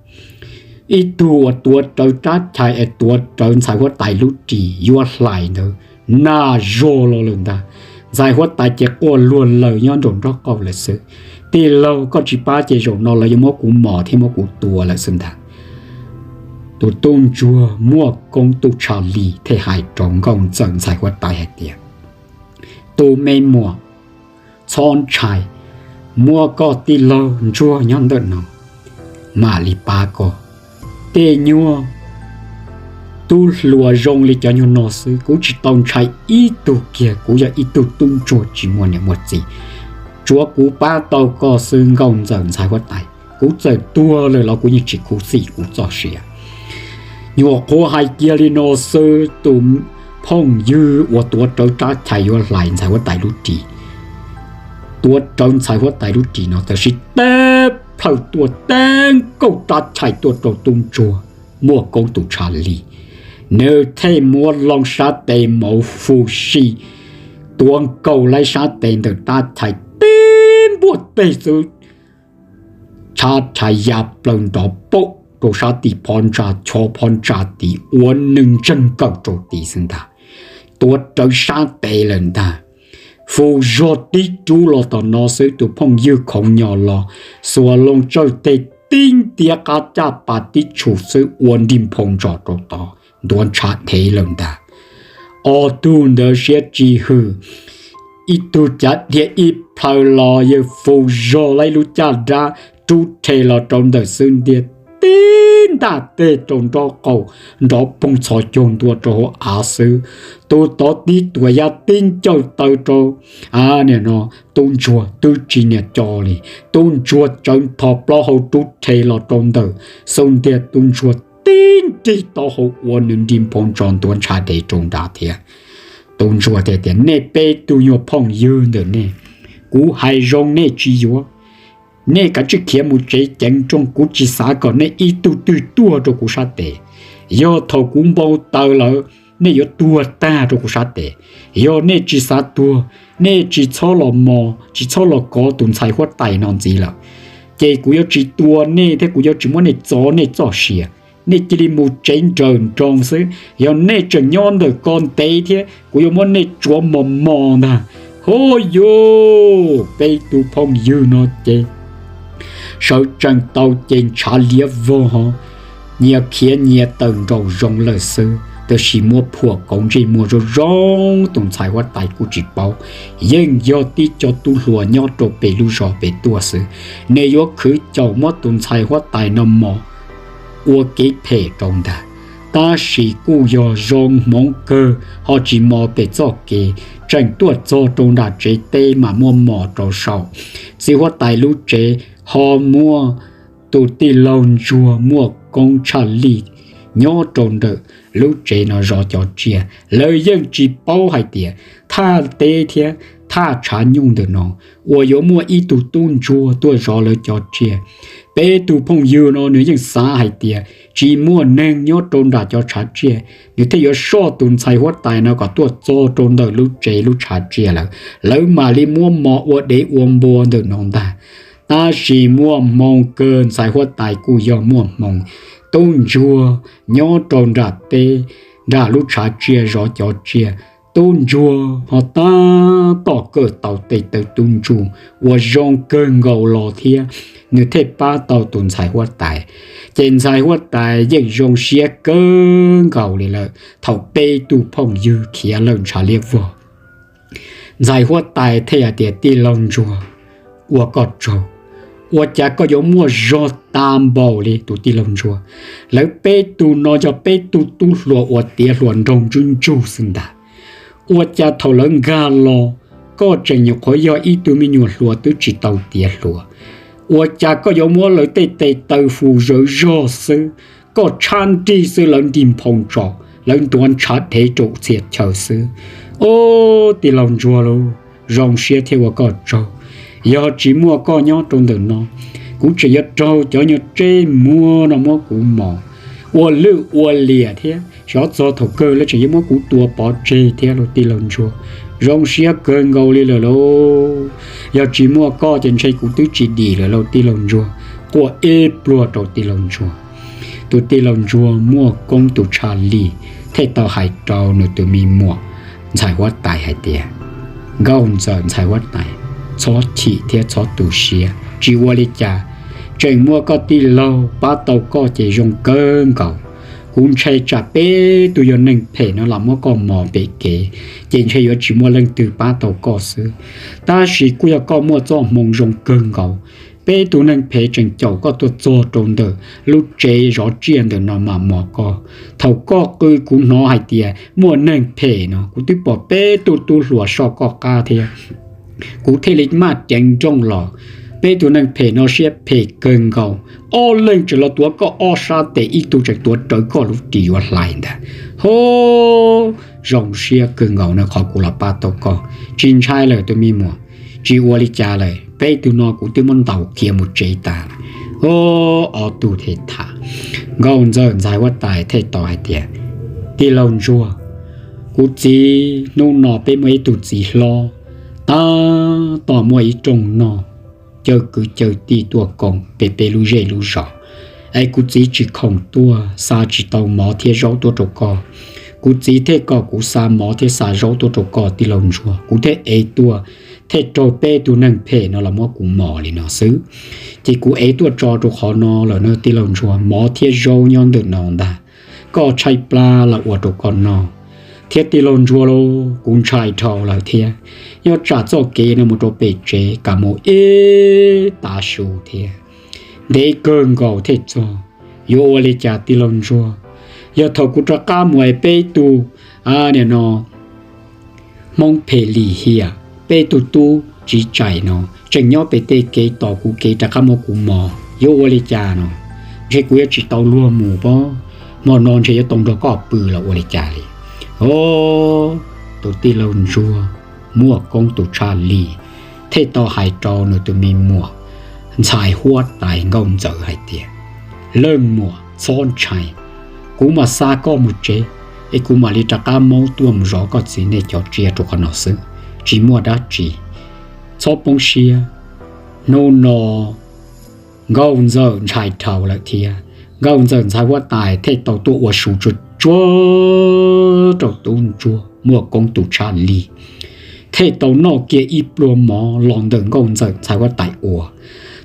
Ib tug uas tuav rawv rab chais es tuav rawv ntxhais huab tais lub ris yuav hlais ntawd nag zog los lawm ntag. Ntxhais huab tais ces quaj luag lawm nyob nraum nraub qaum lawm xwb. Tij laug, koj tsis pab ces zaum no lawv yuav muab kuv mos thiab muab kuv tua lawm xwb ntag. Tus tub ntsuag muaj koob tus tshav li thiaj hais rau nkauj ntxawm ntxhais huab tais hais tias, Tus me muam, txhob ntshai, muab koj tij laug ntsuag nyob ntawm no mam li pab koj. Tej nyuag tub hluas zoo li cov nyuag no xwb kuv tsis tau ntshai ib tug kiag, kuv yog ib tug tub ntsuag tsis muaj niam muaj txiv, tsuav kuv pab tau koj xwb nkauj ntxawm ntxhais huab tais. Kuv txawm tuag lawm los kuv yeej tsis khuv xim kuv txoj sia. Nyuam qhuav hais kiag li no xwb, tus phooj ywg uas tuav rawv rab chais yuav hlais ntxhais huab tais lub ris, tuav rawv ntxhais huab tais lub ris no tab sis teb plhaw tuaj teb nkauj rab chais tuaj rau tub ntsuag muaj koob tus tshav li. Nws thiaj muab loo sab tes mauv fu si tuav nkaus laib sab tes ntawm rab chais tib npuaj teg xwb, tshav rhais ya plaws nrov paum rau sab tim phab ntsa, chob phab ntsa tid ua nws ntseeg kawm rau tid xwb ntag. Tuav rawv sab tes lawm ntag. Fu zog tib rub los tom no xwb tus phooj ywg khoov nyo los xuas loo tsawj teg tib ntiab qab caj pas tib tshum xwb ua nrig nphoo ntsos rau tod ntuav ntshav dhev lawm ntag. Ob tug ntawd siab tsis hwm, ib tug cav dhia ib plhaw los yawg fu zog laib lub caj dab rub rhe los rau ntawm xub ntiag tib ntaj teg rau nraub qaum nrov poog txhos caug ntua rau hauv av xwb. Tus tod tib tuam yaj tib ncawj taw rau tub ntsuag twb tsis niam co li. Tub ntsuag tsawv nthos plaub hau rub rhe los rau ntawm xub ntiag, tub ntsuag tib nrig taub hau ua nws nrig nphoo ntsos ntuav ntshav dhev rau nrad thiab. Tub ntsuag thiaj tias, Nej peb tug nyuag phooj ywg ntawm nej, kuv hais zoo nej tsis yuav. Nej kav tsij khiav mus tsev ceev nrooj, kuv tsis xav kom nej ib tug twg tuag rau kuv sab tes. Yog thaum kuv npau taws lawm, nej yuav tuag tag rau kuv sab tes. Yog nej tsis xav tuag, nej tsis txhob los mos, tsis txhob los kov tus ntxhais huab tais no ntxiv lawm, ces kuv yuav tsis tua nej thiab kuv yuav tsis muab nej txov nej txoj sia. Nej cia li mus tsev nrawm nroos xwb. Yog nej tseem nyob ntawm ko ntev thiab, kuv yuav muab nej tsuav mos mos ntag. Hub yuj, peb tug phooj ywg no ces sawv tsees tau ces ntshav liab vog ho, nyias khiav nyias tawm nraum zoov lawm xwb. Tab sis muab phuam kauv ntsej muag zoo zoo tus ntxhais huab tais kuj tsis paub, yeej yog tib co tub hluas nyob rau pem lub zos pem tuaj xwb. Nws yuav khwv caum muab tus ntxhais huab tais no mos ua kev phem rau ntag. Tab sis kuj yog zoo hmoov kawg ho tsis mos pem txoj kev, tseem tuaj txog rau nram tsev teb mas muab mos rau saum txiv huab tais lub tsev, ho muaj tus tij laug ntsuag muaj koob tshaj lij nyob rau ntawm lub tsev no zov cov tsiaj. Lawv yeej tsis paub hais tias thaj teb thiab thaj tshav nyuj ntawm no uas yuav muaj ib tug tub ntsuag tuaj zov lawv cov tsiaj. Peb tug phooj ywg no nws yeej xav hais tias tsis muaj neeg nyob rau nram cov tshav tsiaj, nws thiaj yuav soj tus ntxhais huab tais no kom tuaj txog rau ntawm lub tsev lub tshav tsiaj lawm, lawv mam li muab mos ua dev ua npua ntawm no ntag. Tab sis muaj hmoo kawg, ntxhais huab tais kuj yog muaj hmoo. Tub ntsuag nyob rau nram teb, nram lub tshav tsiaj zov cov tsiaj. Tub ntsuag ho tab tom kawm tau tej tawv tub ntsuj uas zoo kawg nkaus los thiab, nws thiaj pab tau tus ntxhais huab tais. Ces ntxhais huab tais yeej zoo siab kawg nkaus li lawm thaum peb tug phooj ywg khiav lawm ntshav liab vog. Ntxhais huab tais thiaj hais tias, Tij laug ntsuag, ua koj tsaug, ua cas koj yuav muaj zog tas npaum li tus tij laug ntsuag? Lawv peb tug no yog peb tug tub hluas uas tiav hluas nraug ntsub ntsug xwb ntag. Ua cas thaum lawv nkag los, koj tseem nyuam qhuav yog ib tug me nyuam hluas twb tsis tau tiav hluas? Ua cas koj yuav muab lawv tej tes taw fu zawv zog xwb? Koj tshab nrig xwb lawv nrig nphoo ntsos, lawv ntuav ntshav dhev rau txhia chaw xwb. Ob, tij laug ntsuag lauj, zoo siab thiab ua koj tsaug. Yog tsis muaj koj nyob rau ntawm no, kuv tseem yuav raug cov nyuag tseb muag no muab kuv mos ua lwj ua liam thiab, xyov txog thaum kawg lawv tseem yuav muab kuv tua pov tseg thiab lauj tij laug ntsuag. Zoo siab kawg nkaus li lawm lauj. Yog tsis muaj koj ces ntshe kuv twb tsis dim lawm lauj tij laug ntsuag. Quaj ib pluag rau tij laug ntsuag. Tus tij laug ntsuag muaj koob tus tshaj lij thiaj tau hais rau nws tus me muam ntxhais huab tais hais tias, Nkauj Ntxawm Ntxhais Huab Tais, txhob chim thiab txhob tu siab, tsis ua li cas. Tseem muaj koj tij laug pab tau koj ces zoo kawg nkaus. Kuv ntshe tsam peb tug yog neeg phem no los muab koj mos pem kev, ces ntshe yuav tsis muaj leej twg pab tau koj xwb. Tab sis kuj yog koj muaj txoj hmoo zoo kawg nkaus. Peb tug neeg phem tseem caum koj tuaj txog rau ntawm lub tsev zov tsiaj ntawm no mam mos koj. Thaum koj qw kuv hnov hais tias muaj neeg phem no, kuv twb pom peb tug tub hluas soj koj qab thiab. Kuv thiaj li maj ceev nrooj los. Peb tug neeg phem no siab phem kawg nkaus. Ob leeg tseem los tuav koj ob sab tes, ib tug tseem tuav rawv koj lub ris yuav hlais ntag. Ho, zoo siab kawg nkaus no qhov kuv los pab tau koj. Tsis ntshai lawm tus me muam, tsis ua li cas lawm, peb tug no kuv twb muab ntaus khiav mus tsev tas lawm. Ho, ob tug thiaj tham. Nkauj Ntxawm Ntxhais Huab Tais thiaj tau hais tias, Tij laug Ntsuag, kuv txiv, hnub no peb muaj ib tug txiv hlob, tab tom muaj ib rooj noj, caw kwv caw tij tuaj koom peb peb lub zej lub zos, es kuv txiv tsis khoom tuaj, xa tsis tau mov thiab zaub tuaj rau koj. Kuv txiv thiaj kom kuv xa mov thiab xa zaub tuaj rau koj tij laug Ntsuag, kuv thiaj ev tuaj, thiaj raug peb tug neeg phem no los muab kuv mos li no xwb. Ces kuv ev tuaj tso rau qhov no lawm na tij laug Ntsuag, mov thiab zaub nyob ntawm no ntag. Koj tshaib plab los ua rau koj noj thiab tij laug Ntsuag lauj, kuv ntshai dhau lawm thiab. Nyob tsam txoj kev no mus rau pem tsev kam mus ib tav su thiab, ntev kawg nkaus thiaj txog. Yuav ua li cas tij laug Ntsuag? Yog thaum kuv rov qab mus es peb tug, nim no, Hmoob phem lim hiam, peb tug tub tsiv tsaim no tseem nyob pem tej kev tos kuv kev rov qab muab kuv mos, yuav ua li cas no? Ntshe kuv yuav tsis tau luag mus pob, hmo no ntshe yuav tau nrog koj pw los ua li cas li. Ho, tus tij laug Ntsuag Muaj Koob tus tshaj lij thiaj tau hais rau nws tus me muam ntxhais huab tais Nkauj Ntxawm hais tias, Leej muam, txhob ntshai, kuv mam xa koj mus tsev, es kuv mam li rov qab maub tuaj mus zov koj txiv nej cov tsiaj rau qhov no xwb, tsis muaj dab tsi, txhob poob siab. Hnub no Nkauj Ntxawm ntshai dhau lawm thiab, Nkauj Ntxawm ntxhais huab tais thiaj tau tuaj ua su tsuag tsuag rau tub ntsuag Muaj Koob tus tshaj lij, thiaj tau noj kiag ib pluag mov los ntawm Nkauj Ntxawm ntxhais huab tais ua.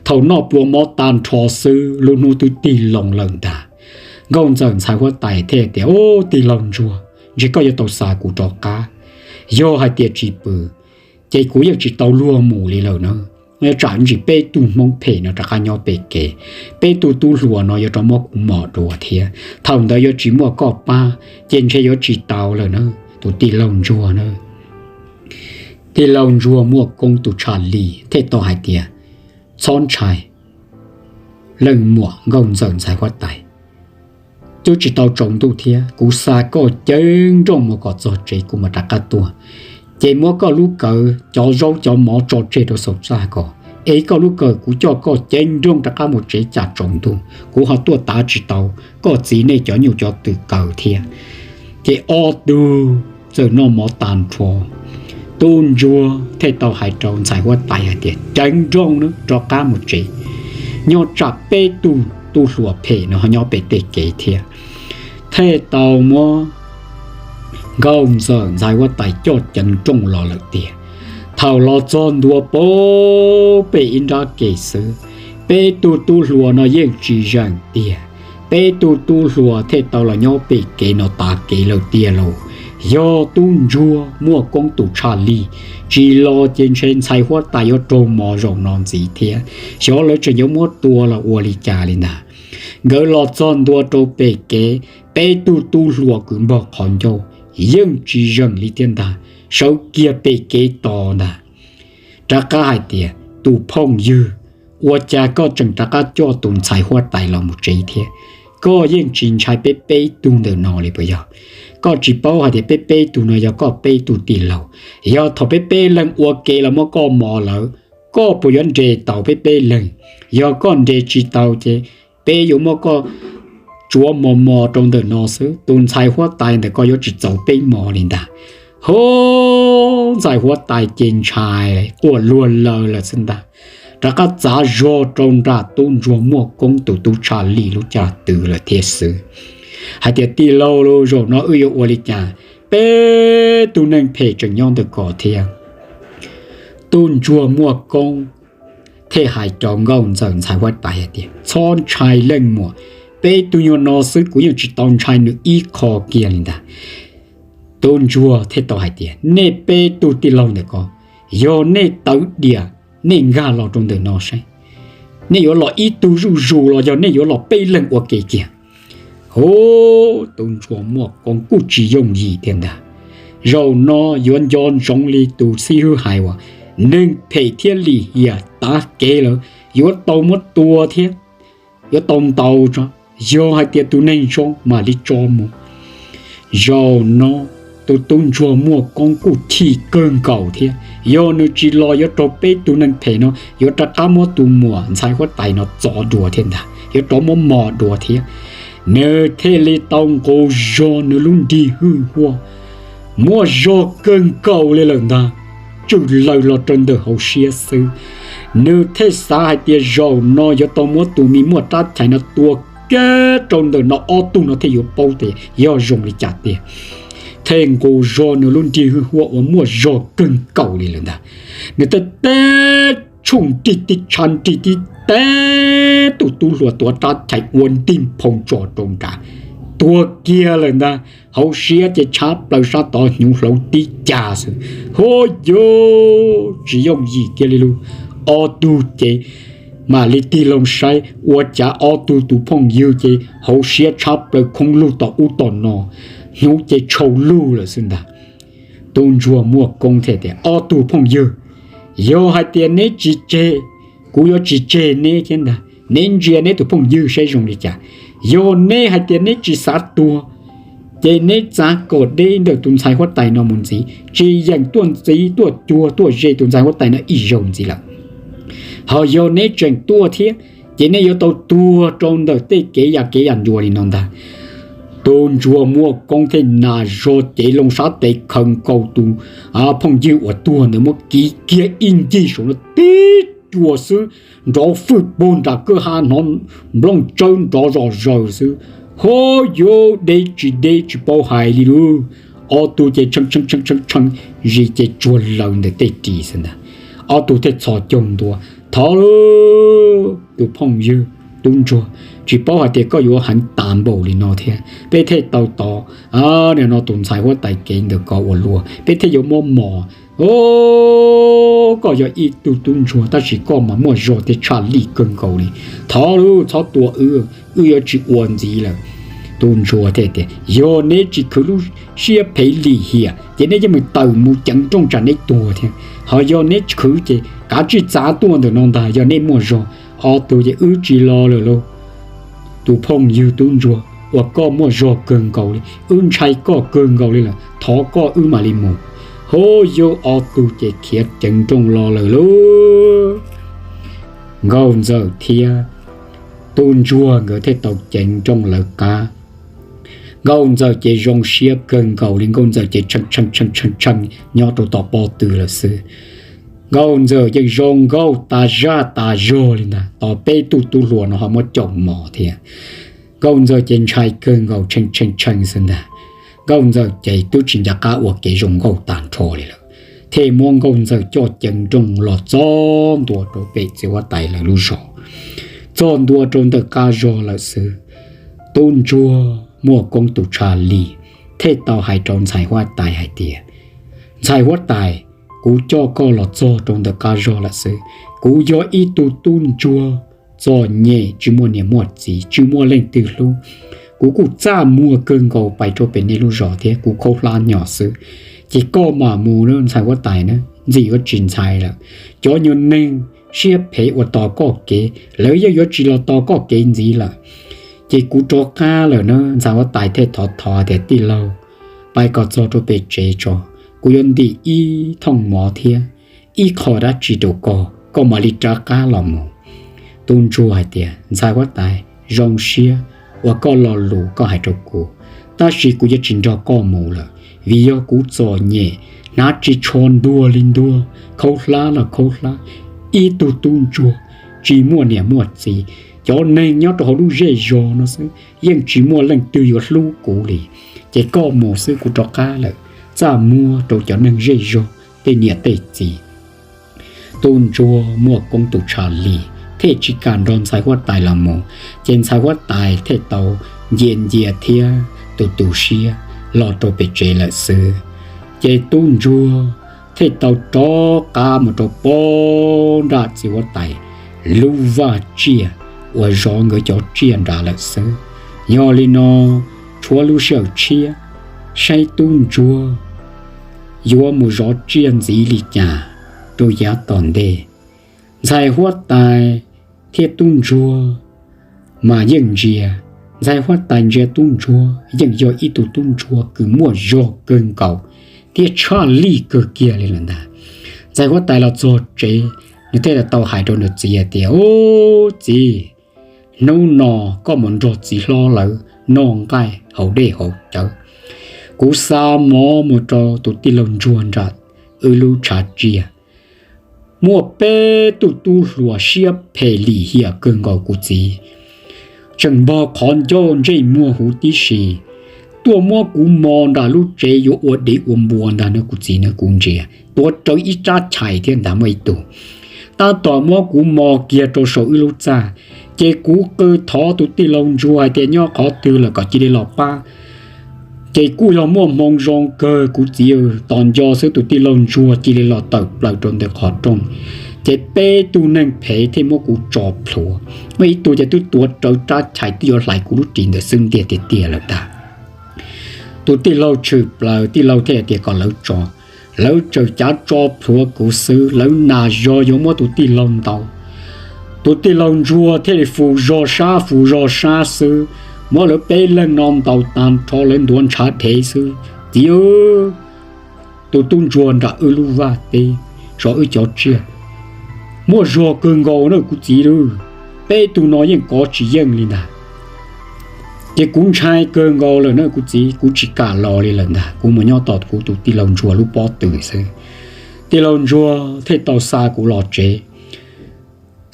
Thaum noj pluag mov tag nrho xwb lub hnub twb tig loo lawm ntag. Nkauj Ntxawm ntxhais huab tais thiaj tias, Ub, tij laug ntsuag, ntshe koj yuav tau xa kuv rov qab. Yog hais tias tsis pw ces kuv yeej tsis tau luag mus li lawm na. Tsam ntsis peb tug Hmoob phem no rov qab nyob pem kev, peb tug tub hluas no yuav rov muab kuv mos dua thiab, thaum ntawd yuav tsis muaj koj pab ces ntshe yuav tsis tau lawm na, tus tij laug ntsuag na. Tij laug ntsuag Muaj Koob tus tshaj lij thiaj tau hais tias, Txhob ntshai, leej muam Nkauj Ntxawm ntxhais huab tais, twb tsis tau tsaus ntuj thiab, kuv xa koj ceev nrooj mus kom txog tsev kuv mam rov qab tuaj. Ces muab koj lub kawm, cov zaub cov mov tso tseg rau saum txaj ko, es koj lub kawm kuv coj koj ceev nrooj rov qab mus tsev, tsam tsaus ntuj kuv ho tuaj tav tsis tau koj txiv nej cov nyuj cov twm kaw thiab. Ces ob tug txawm noj mov tag nrho, tub ntsuag thiaj tau hais rau ntxhais huab tais hais tias, Ceev nrooj na, rov qab mus tsev, nyob tsam peb tug tub hluas phem no ho nyob pem tej kev thiab. Thiaj tau muab Nkauj Ntxawm ntxhais huab tais coj ceev nrooj los lawm tiag. Thaum los txog ntua pem ib nrab ke xwb, peb tug tub hluas no yeej tsis zeem tiag. Peb tug tub hluas thiaj tau los nyob pem kev no tas kev lawm tiag lauj. Yog tub ntsuag Muaj Koob tus tshaj lij tsis los ces ntshe ntxhais huab tais yuav raug mos zaum no ntxiv thiab, xyov lawv tseem yuav muab tua los ua li cas li ntag. Nkawd los txog ntua rau pem kev, peb tug tub hluas kwv npog qhov ncauj yeej tsis zeem li thiab ntag, sawv kiag pem kev tos ntag. Rov qab hais tias, Tus phooj ywg, ua cas koj tseem rov qab coj tus ntxhais huab tais los mus tsev thiab? Koj yeej tsis ntshai peb peb tug ntawm no li puas yog? Koj tsis paub hais tias peb peb tug no yog koj peb tug tij laug. Yog thaum peb peb leeg ua ke los muab koj mos lawm, koj puas yuav nres tau peb peb leeg? Yog koj nres tsis tau ces peb yuav muab koj tsuav mos mos rau ntawm no xwb. Tus ntxhais huab tais ntawm koj yuav tsis txaus peb mos li ntag. Ho, ntxhais huab tais ces ntshai quaj luag laws lawm xwb ntag. Rov qab txav zog rau nram tub ntsuag Muaj Koob tus tub tshaj lij lub caj tw lawm thiab xwb, hais tias, Tij laug lauj, zaum no wb yuav ua li cas? Peb tug neeg phem tseem nyob ntawm ko thiab. Tub ntsuag Muaj Koob thiaj hais rau Nkauj Ntxawm ntxhais huab tais hais tias, txhob ntshai leej muam, peb tug nyuag no xwb kuv yeej tsis tau ntshai nws ib qho kiag li ntag. Tub ntsuag thiaj tau hais tias, nej peb tug tij laug ntawm ko, yog nej tawv diam, nej nkag los rau ntawm no saib, nej yuav los ib tug zuj zus los yog nej yuav los peb leeg ua ke kiag. Hub, tub ntsuag Muaj Koob kuj tsis yooj yim thiab ntag. Zaum no yuav nco ntsoov li tus xib hwb hais uas, neeg phem thiab lim hiam tav kev lawm yuav tau muab tua thiab, yuav tau ntaus tso, yog hais tias tus neeg zoo mam li tso mus. Zaum no tus tub ntsuag Muaj Koob kuj chim kawg nkaus thiab, yog nws tsis los yuav raug peb tug neeg phem no yuav rov qab muab tus muam ntxhais huab tais no txov dua thiab ntag, yuav rov muab mos dua thiab. Nws thiaj li tau nqus zog nws lub nrig hwj huaj, muaj zog kawg nkaus li lawm ntag, tswm laws los rau ntawm hauv siab xwb. Nws thiaj xav hais tias zaum no yuav tau muab tus me muaj rab chais no tua kiag rau ntawm no ob tug no thiaj yuav paub tias yog zoo li cas tiag. Thiaj nqus zog nws lub nrig hwj huaj uas muaj zog kawg nkaus li lawm ntag, nws thiaj teb tshooj nrig tib tshav nrig tib teb tus tub hluas tuav rab chais ua ntig nphoo tso rau nrad, tuag kiag lawm ntag. Hauv siab ces tshab plaws sab tod hnyuv hlauv tib cag xwb. Hub, yuj, tsis yooj yim kiag li lauj. Ob tug ces mam li tig loo saib ua cas ob tug tus phooj ywg ces hauv siab tshab plaws khoob lug tom ub tom no, hnyuv ces tshau lug lawm xwb ntag. Tub ntsuag Muaj Koob thiaj tias, ob tug phooj ywg, yog hais tias neb tsis tseg, kuv yuav tsis tseg neb thiab ntag. Neb ntsia neb tus phooj ywg saib zoo li cas. Yog neb hais tias neb tsis xav tuag, ces neb txav kom deb ntawm tus ntxhais huab tais no mus ntxiv, tsis yeem tuaj ntxiv tuaj cuag tuaj ze tus ntxhais huab tais no ib zaug ntxiv lawm. Ho yog neb tseem tuaj thiab, ces neb yuav tau tuag rau ntawm tej kev yam kev yam ncua li no ntag. Tub ntsuag Muaj Koob thiaj nas zog cev loo sab tes khaws nkaus tus phooj ywg uas tuag ntawd muab kiv kiag ib ncig saum no tib cuam xwb, nrov fwj puag nram kwj ha hnov nplooj tsawb nrov zom zaws xwb. Hub, yuj, deb tsis deb tsis paub hais li lauj. Ob tug ces tshee tshee tshee tshee zis ces tsuag lawv ntawm tej ris xwb ntag. Ob tug thiaj txhos caug ntua, thov lauj, tus phooj ywg tub ntsuag, tsis paub hais tias koj yuav heev tas npaum li no thiab, peb thiaj tau tos nim no tus ntxhais huab tais kev ntawm ko ua luaj, peb thiaj yuav muab mos. Koj yog ib tug tub ntsuag tab sis koj mas muaj zog thiab tshaj lij kawg nkaus li. Thov lauj, txhob tua wb, wb yuav tsis ua ntxiv lawm. Tub ntsuag thiaj tias, yog neb tsis khwv lub siab phem lim hiam ces neb yeej meem tawm mus ceev nrooj tsam neb tuag thiab. Ho yog neb khwv ces kav tsij txav tuaj ntawm no ntag, yog neb muaj zog. Ob tug ces, wb tsis los lawm lauj. Tus phooj ywg tub ntsuag uas koj muaj zog kawg nkaus li, wb ntshai koj kawg nkaus li lawm, thov koj wb mam li mus. Hub, yuj, ob tug ces khiav ceev nrooj los lawm lauj. Nkauj Ntxawm thiab tub ntsuag nkawd thiaj tau ceev nrooj lawv qab. Nkauj Ntxawm ces zoo siab kawg nkaus li, Nkauj Ntxawm ces tshee tshee tshee tshee nyob rau tom pob tw lawm xwb. Nkauj Ntxawm yeej zoo nkauj tas zaj tas zog li ntag, tos peb tug tub hluas no ho muab caum mos thiab. Nkauj Ntxawm ces ntshai kawg nkaus, tshee tshee tshee xwb ntag. Nkauj Ntxawm ces twb tsis nco qab ua kev zoo nkauj tag nrho li lawm, thiaj muab Nkauj Ntxawm coj ceev nrooj los txog ntua rau pem txiv huab tais lawv lub zos. Txog ntua rau ntawm qab zog lawm xwb, tub ntsuag Muaj Koob tus tshav li thiaj tau hais rau ntxhais huab tais hais tias, ntxhais huab tais, kuv coj koj los txog rau ntawm qab zog lawm xwb. Kuv yog ib tug tub ntsuag txom nyem, tsis muaj niam muaj txiv, tsis muaj leej twg hlub. Kuv kuj txaj muag kawg nkaus pais rau pem nej lub zos thiab, kuv khaub hlab nyom xwb. Ces koj mam mus na ntxhais huab tais na, ntxim yuav tsis ntxhais lawm. Cov nyuag neeg siab phem uas tos koj kev, lawv yeej yuav tsis los tos koj kev ntxiv lawm. Ces kuv rov qab lawm na. Ntxhais huab tais thiaj thov thov tias, tij laug, pais kom txog rau pem tsev tso, kuv yuav ntim ib thooj mov thiab ib qho dab tsi rau koj, koj mam li rov qab los mus. Tub ntsuag hais tias, ntxhais huab tais, zoo siab uas koj lo lus koj hais rau kuv, tab sis kuv yuav tsis nrog koj mus lawm, vim yog kuv txom nyem, hnav ris tsho ntuag li ntuag, khaub hlab los khaub hlab, ib tug tub ntsuag tsis muaj niam muaj txiv, cov neeg nyob rau hauv lub zej zog no xwb yeej tsis muaj leej twg yuav hlub kuv li. Ces koj mus xwb, kuv rov qab lawm, txaj muag rau cov neeg zej zog tej niam tej txiv. tub ntsuag muaj koob tus tshav lig thiaj tsis kam nrog ntxhais huab tais los mus, ces ntxhais huab tais thiaj tau ncia ncia thiab tu tu siab los rau pem tsev lawm xwb. Ces tub ntsuag thiaj tau rov qab mus rau pem nram txiv huab tais lub vaj tsiaj uas zov nkawd cov tsiaj nrad lawm xwb. Yog li no, tshuav lub sij hawm tshiab saib tub ntsuag yuav mus zov tsiaj ntxiv li cas rau yav tom ntej. Ntxhais huab tais thiab tub ntsuag mas yeej ntsia, ntxhais huab tais ntsia tub ntsuag yeej yog ib tug tub ntsuag kws muaj zog kawg nkaus thiab tshaj lij kawg kiag li lawm ntag. Ntxhais huab tais los txog tsev, nws thiaj tau hais rau nws txiv hais tias, Ub txiv, hnub no koj mus nrog txiv hlob lawv noj nqaij haus dej haus cawv, kuv xa mov mus rau tus tij laug ntsuag nram wb lub tshav tsiaj. Muaj peb tug tub hluas siab phem lim hiam kawg nkaus kuv txiv, tseem npog qhov ncauj ntsej muag huv tib si, tuaj muab kuv mos nram lub tsev yuav ua dev ua npua ntag no kuv txiv na. Kuv ntsia tuav rawv ib rab chais thiab ntag, muaj ib tug tab tom muab kuv mos kiag rau saum wb lub txaj, ces kuv qw thov tus tij laug ntsuag hais tias nyob qhov twg lawm kom cia li los pab. Ces kuj yog muaj hmoo zoo kawg kuv txiv, tos nco xwb tus tij laug ntsuag cia li los tawm plaws rau ntawm qhov rooj, ces peb tug neeg phem thiaj muab kuv tso plhuav. Muaj ib tug ces twb tuav rawv rab chais twb yuav hlais kuv lub ris ntawm xub ntiag tiag tiag lawm ntag. Tus tij laug tshwm plaws, tij laug thiaj hais tias kom lawv tso. Lawv tseem cav tso plhuav kuv xwb, lawv nas zog yuav muab tus tij laug ntaus. Tus tij laug ntsuag thiaj li fus zog sab fus zog sab xwb, muab lawv peb leeg no ntaus tag nrho, lawv ntuav ntshav dhev xwb. Txiv, tus tub ntsuag nram wb lub vaj teb zov wb cov tsiaj muaj zog kawg nkaus na kuv txiv lauj. Peb tug no yeej kov tsis yeej li ntag. Ces kuv ntshai kawg nkaus lawm na kuv txiv, kuv tsis kam los li lawm ntag, kuv mus nyob tos kuv tus tij laug ntsuag lub pob tw xwb. Tij laug ntsuag thiaj tau xa kuv los tsev.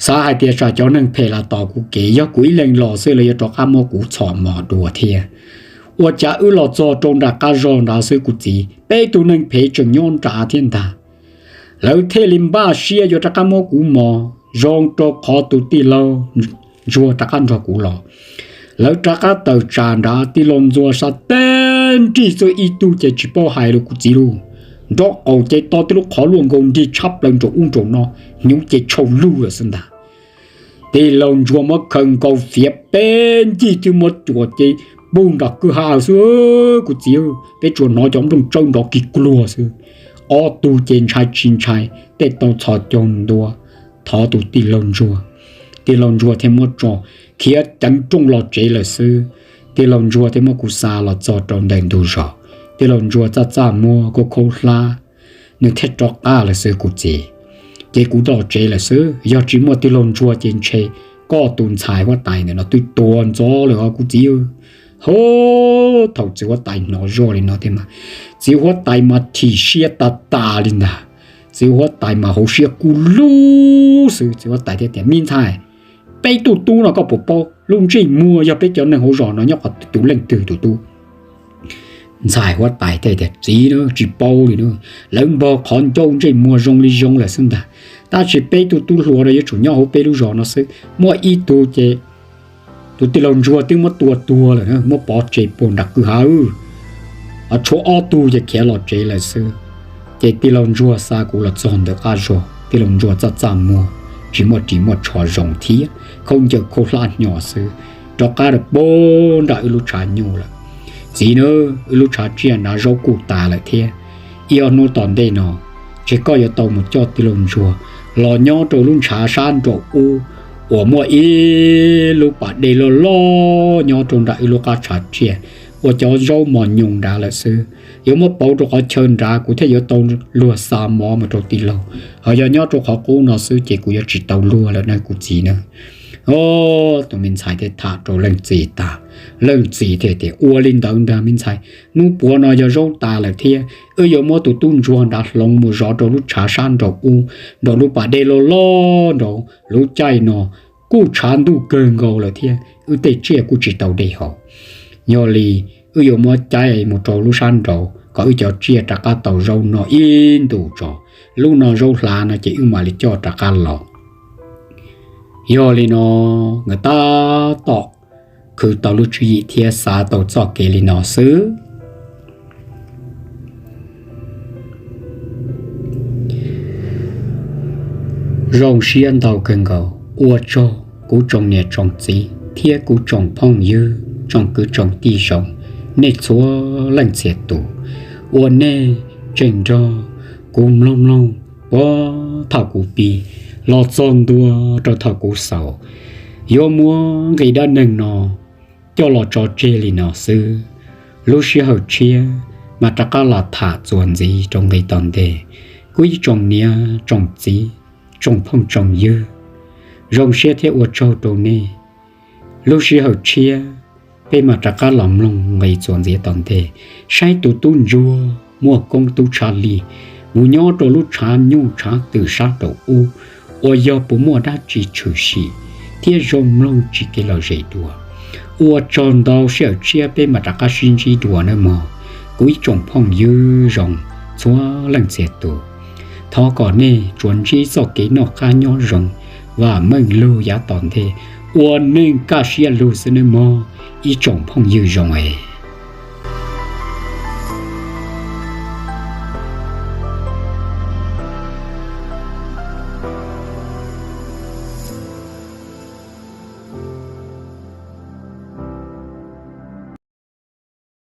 Xav hais tias tsam cov neeg phem los tos kuv kev, yog kuv ib leeg los xwb lawv yuav rov qab muab kuv txhom mos dua thiab. Ua cas wb los txog rau nram qab zog nrad xwb kuv txiv, peb tug neeg phem tseem nyob nrad thiab ntag. Lawv thiaj li npaj siab yuav rov qab muab kuv mos zoo rau qhov tus tij laug ntsuag rov qab nrog kuv los. Lawv rov qab tawm tsam nrad, tij laug ntsuag sab teg nrig txog ib tug ces tsis paub hais lus kuv txiv lauj. Nraub qaum ces to tib lub qhov luaj nkaus nrig tshab plaws nraum ub nraum no, hnyuv ces tshau lug lawm xwb ntag. Tij laug ntsuag muab khaws nkaus fiav peb ncig twb muab cuam ces pug nram kwj ha xwb kuv txiv. Peb tsuas hnov cov nplooj tsawb nrov kig kluag xwb. Ob tug ces ntshai tsis ntshai tej tau txhos caug ntua thov tus tij laug ntsuag. Tij laug ntsuag thiaj muab tso khiav ceev rooj los tsev lawm xwb. Tij laug ntsuag thiaj muab kuv xa los txog rau ntawm ntug zos. Tij laug ntsuag txaj txaj muag khaub khaub hlab, nws thiaj rov qab lawm xwb kuv txiv. Ces kuv los tsev lawm xwb, yog tsis muaj tij laug ntsuag ces ntshe koj tus ntxhais huab tais ntawm no twb tuag ntxov lawm os kuv txiv. Ho, thaum txiv huab tais hnov zoj li no thiab mas, txiv huab tais mas chim siab tas tas li ntag. Txiv huab tais mas hauv siab kub lug xwb. Txiv huab tais thiaj tias, Me ntxhais, peb tug tub no koj puas paub lub ntsej muag yog peb cov neeg hauv zos no nyob qhov twg, tus leej twg tus tub? Ntxhais huab tais thiaj tias, Txiv na, tsis paub li na. Lawv npog qhov ncauj ntsej muag zoo li zoo lawm xwb ntag. Tab sis peb tug tub hluas no yuav tsum nyob hauv peb lub zos no xwb. Muaj ib tug ces tus tij laug ntsuag twb muab tua tuag lawm, muab pov tseg puag nram kwj ha. Tshuav ob tug ces khiav los tsev lawm xwb. Ces tij laug ntsuag xa kuv los txog ntawm qab zog, tij laug ntsuag txaj txaj muag, tsis muaj ris muaj tsho zoo thiab, khaub ncaws khaub hlab hnyo xwb, rov qab rau puag nram wb lub tshav nyuj lawm. Txiv na, wb lub tshav tsiaj nrad zaub kuj tas lawm thiab. Ib ob hnub tom ntej no, ces koj yuav tau mus coj tij laug ntsuag los nyob rau lub ntshav sab nraum ub uas muaj ib lub pas dej loj loj nyob rau nram wb lub qab tshav tsiaj uas cov zaub mos nyoos nrad lawm xwb. Yuav muab pauv rau qhov chaw nrad, kuv thiaj yuav tau luag xa mov mus rau tij laug. Ho yog nyob rau qhov qub no xwb ces kuv yuav tsis tau luag lawm na kuv txiv na. O, tus me ntxhais thiaj tham rau leej txiv tas. Leej txiv thiaj tias, Ua li ntawd ntag me ntxhais, hnub puav no yog zaub tas lawm thiab, wb yuav muab tus tub ntsuag nrad hloov mus zov rau lub tshav sab nraum ub, nraum lub pas dej loj loj nraud. Lub caij no kuj tshav ntuj kawg nkaus lawm thiab, wb tej tsiaj kuj tsis tau dej haus. Yog li, wb yuav muab caij mus rau lub sab nraud kom wb cov tsiaj rov qab tau zaub noj ib ntus tso. lub no zaub hlav no ces wb mam li coj rov qab los. Yog li no, nkawd tab tom khwv tau lub tswv yim thiab xav tau txoj kev li no xwb. Zoo siab ntau kawg nkaus, ua tsaug kuv tsoom niam tsoom txiv thiab kuv tsoom phooj ywg, tsoom kwv tsoom tij zoo, nej txhua leej txhia tus uas nej tseem nrog kuv mloog mloog puag thaum kuv pib los txog ntua rau thaum kuv xaus, yuav muab nqi dab neeg no coj los tso tseg li no xwb. Lub sij hawm tshiab mas rov qab los tham txuas ntxiv rau nqi tom ntej. Kuv ib tsoom niam tsoom txiv, tsoom phooj tsoom ywg, zoo siab thiab ua tsaug rau nej. Lub sij hawm tshiab peb mam rov qab los mloog nqi txuas ntxiv tom ntej, saib tus tub ntsuag muaj koob tub tshaj lij mus nyob rau lub tshav nyuj tshav twm sab rau ub, uas yog puas muaj dab tsi tshwm sim thiab zoo mloog tsis kev lom zem dua. Ua tsaug ntau, sij hawm tshiab peb mam rov qab sib ntsib dua nawb mog, kuv ib tsoom phooj ywg zoo txhua leej txhia tus. Thov kom nej tsuas ntsib txoj kev noj qab nyob zoo, vam meej lug yav tom ntej, ua neej kaj siab lug xwb nawb mog, ib tsoom phooj ywg zoo es.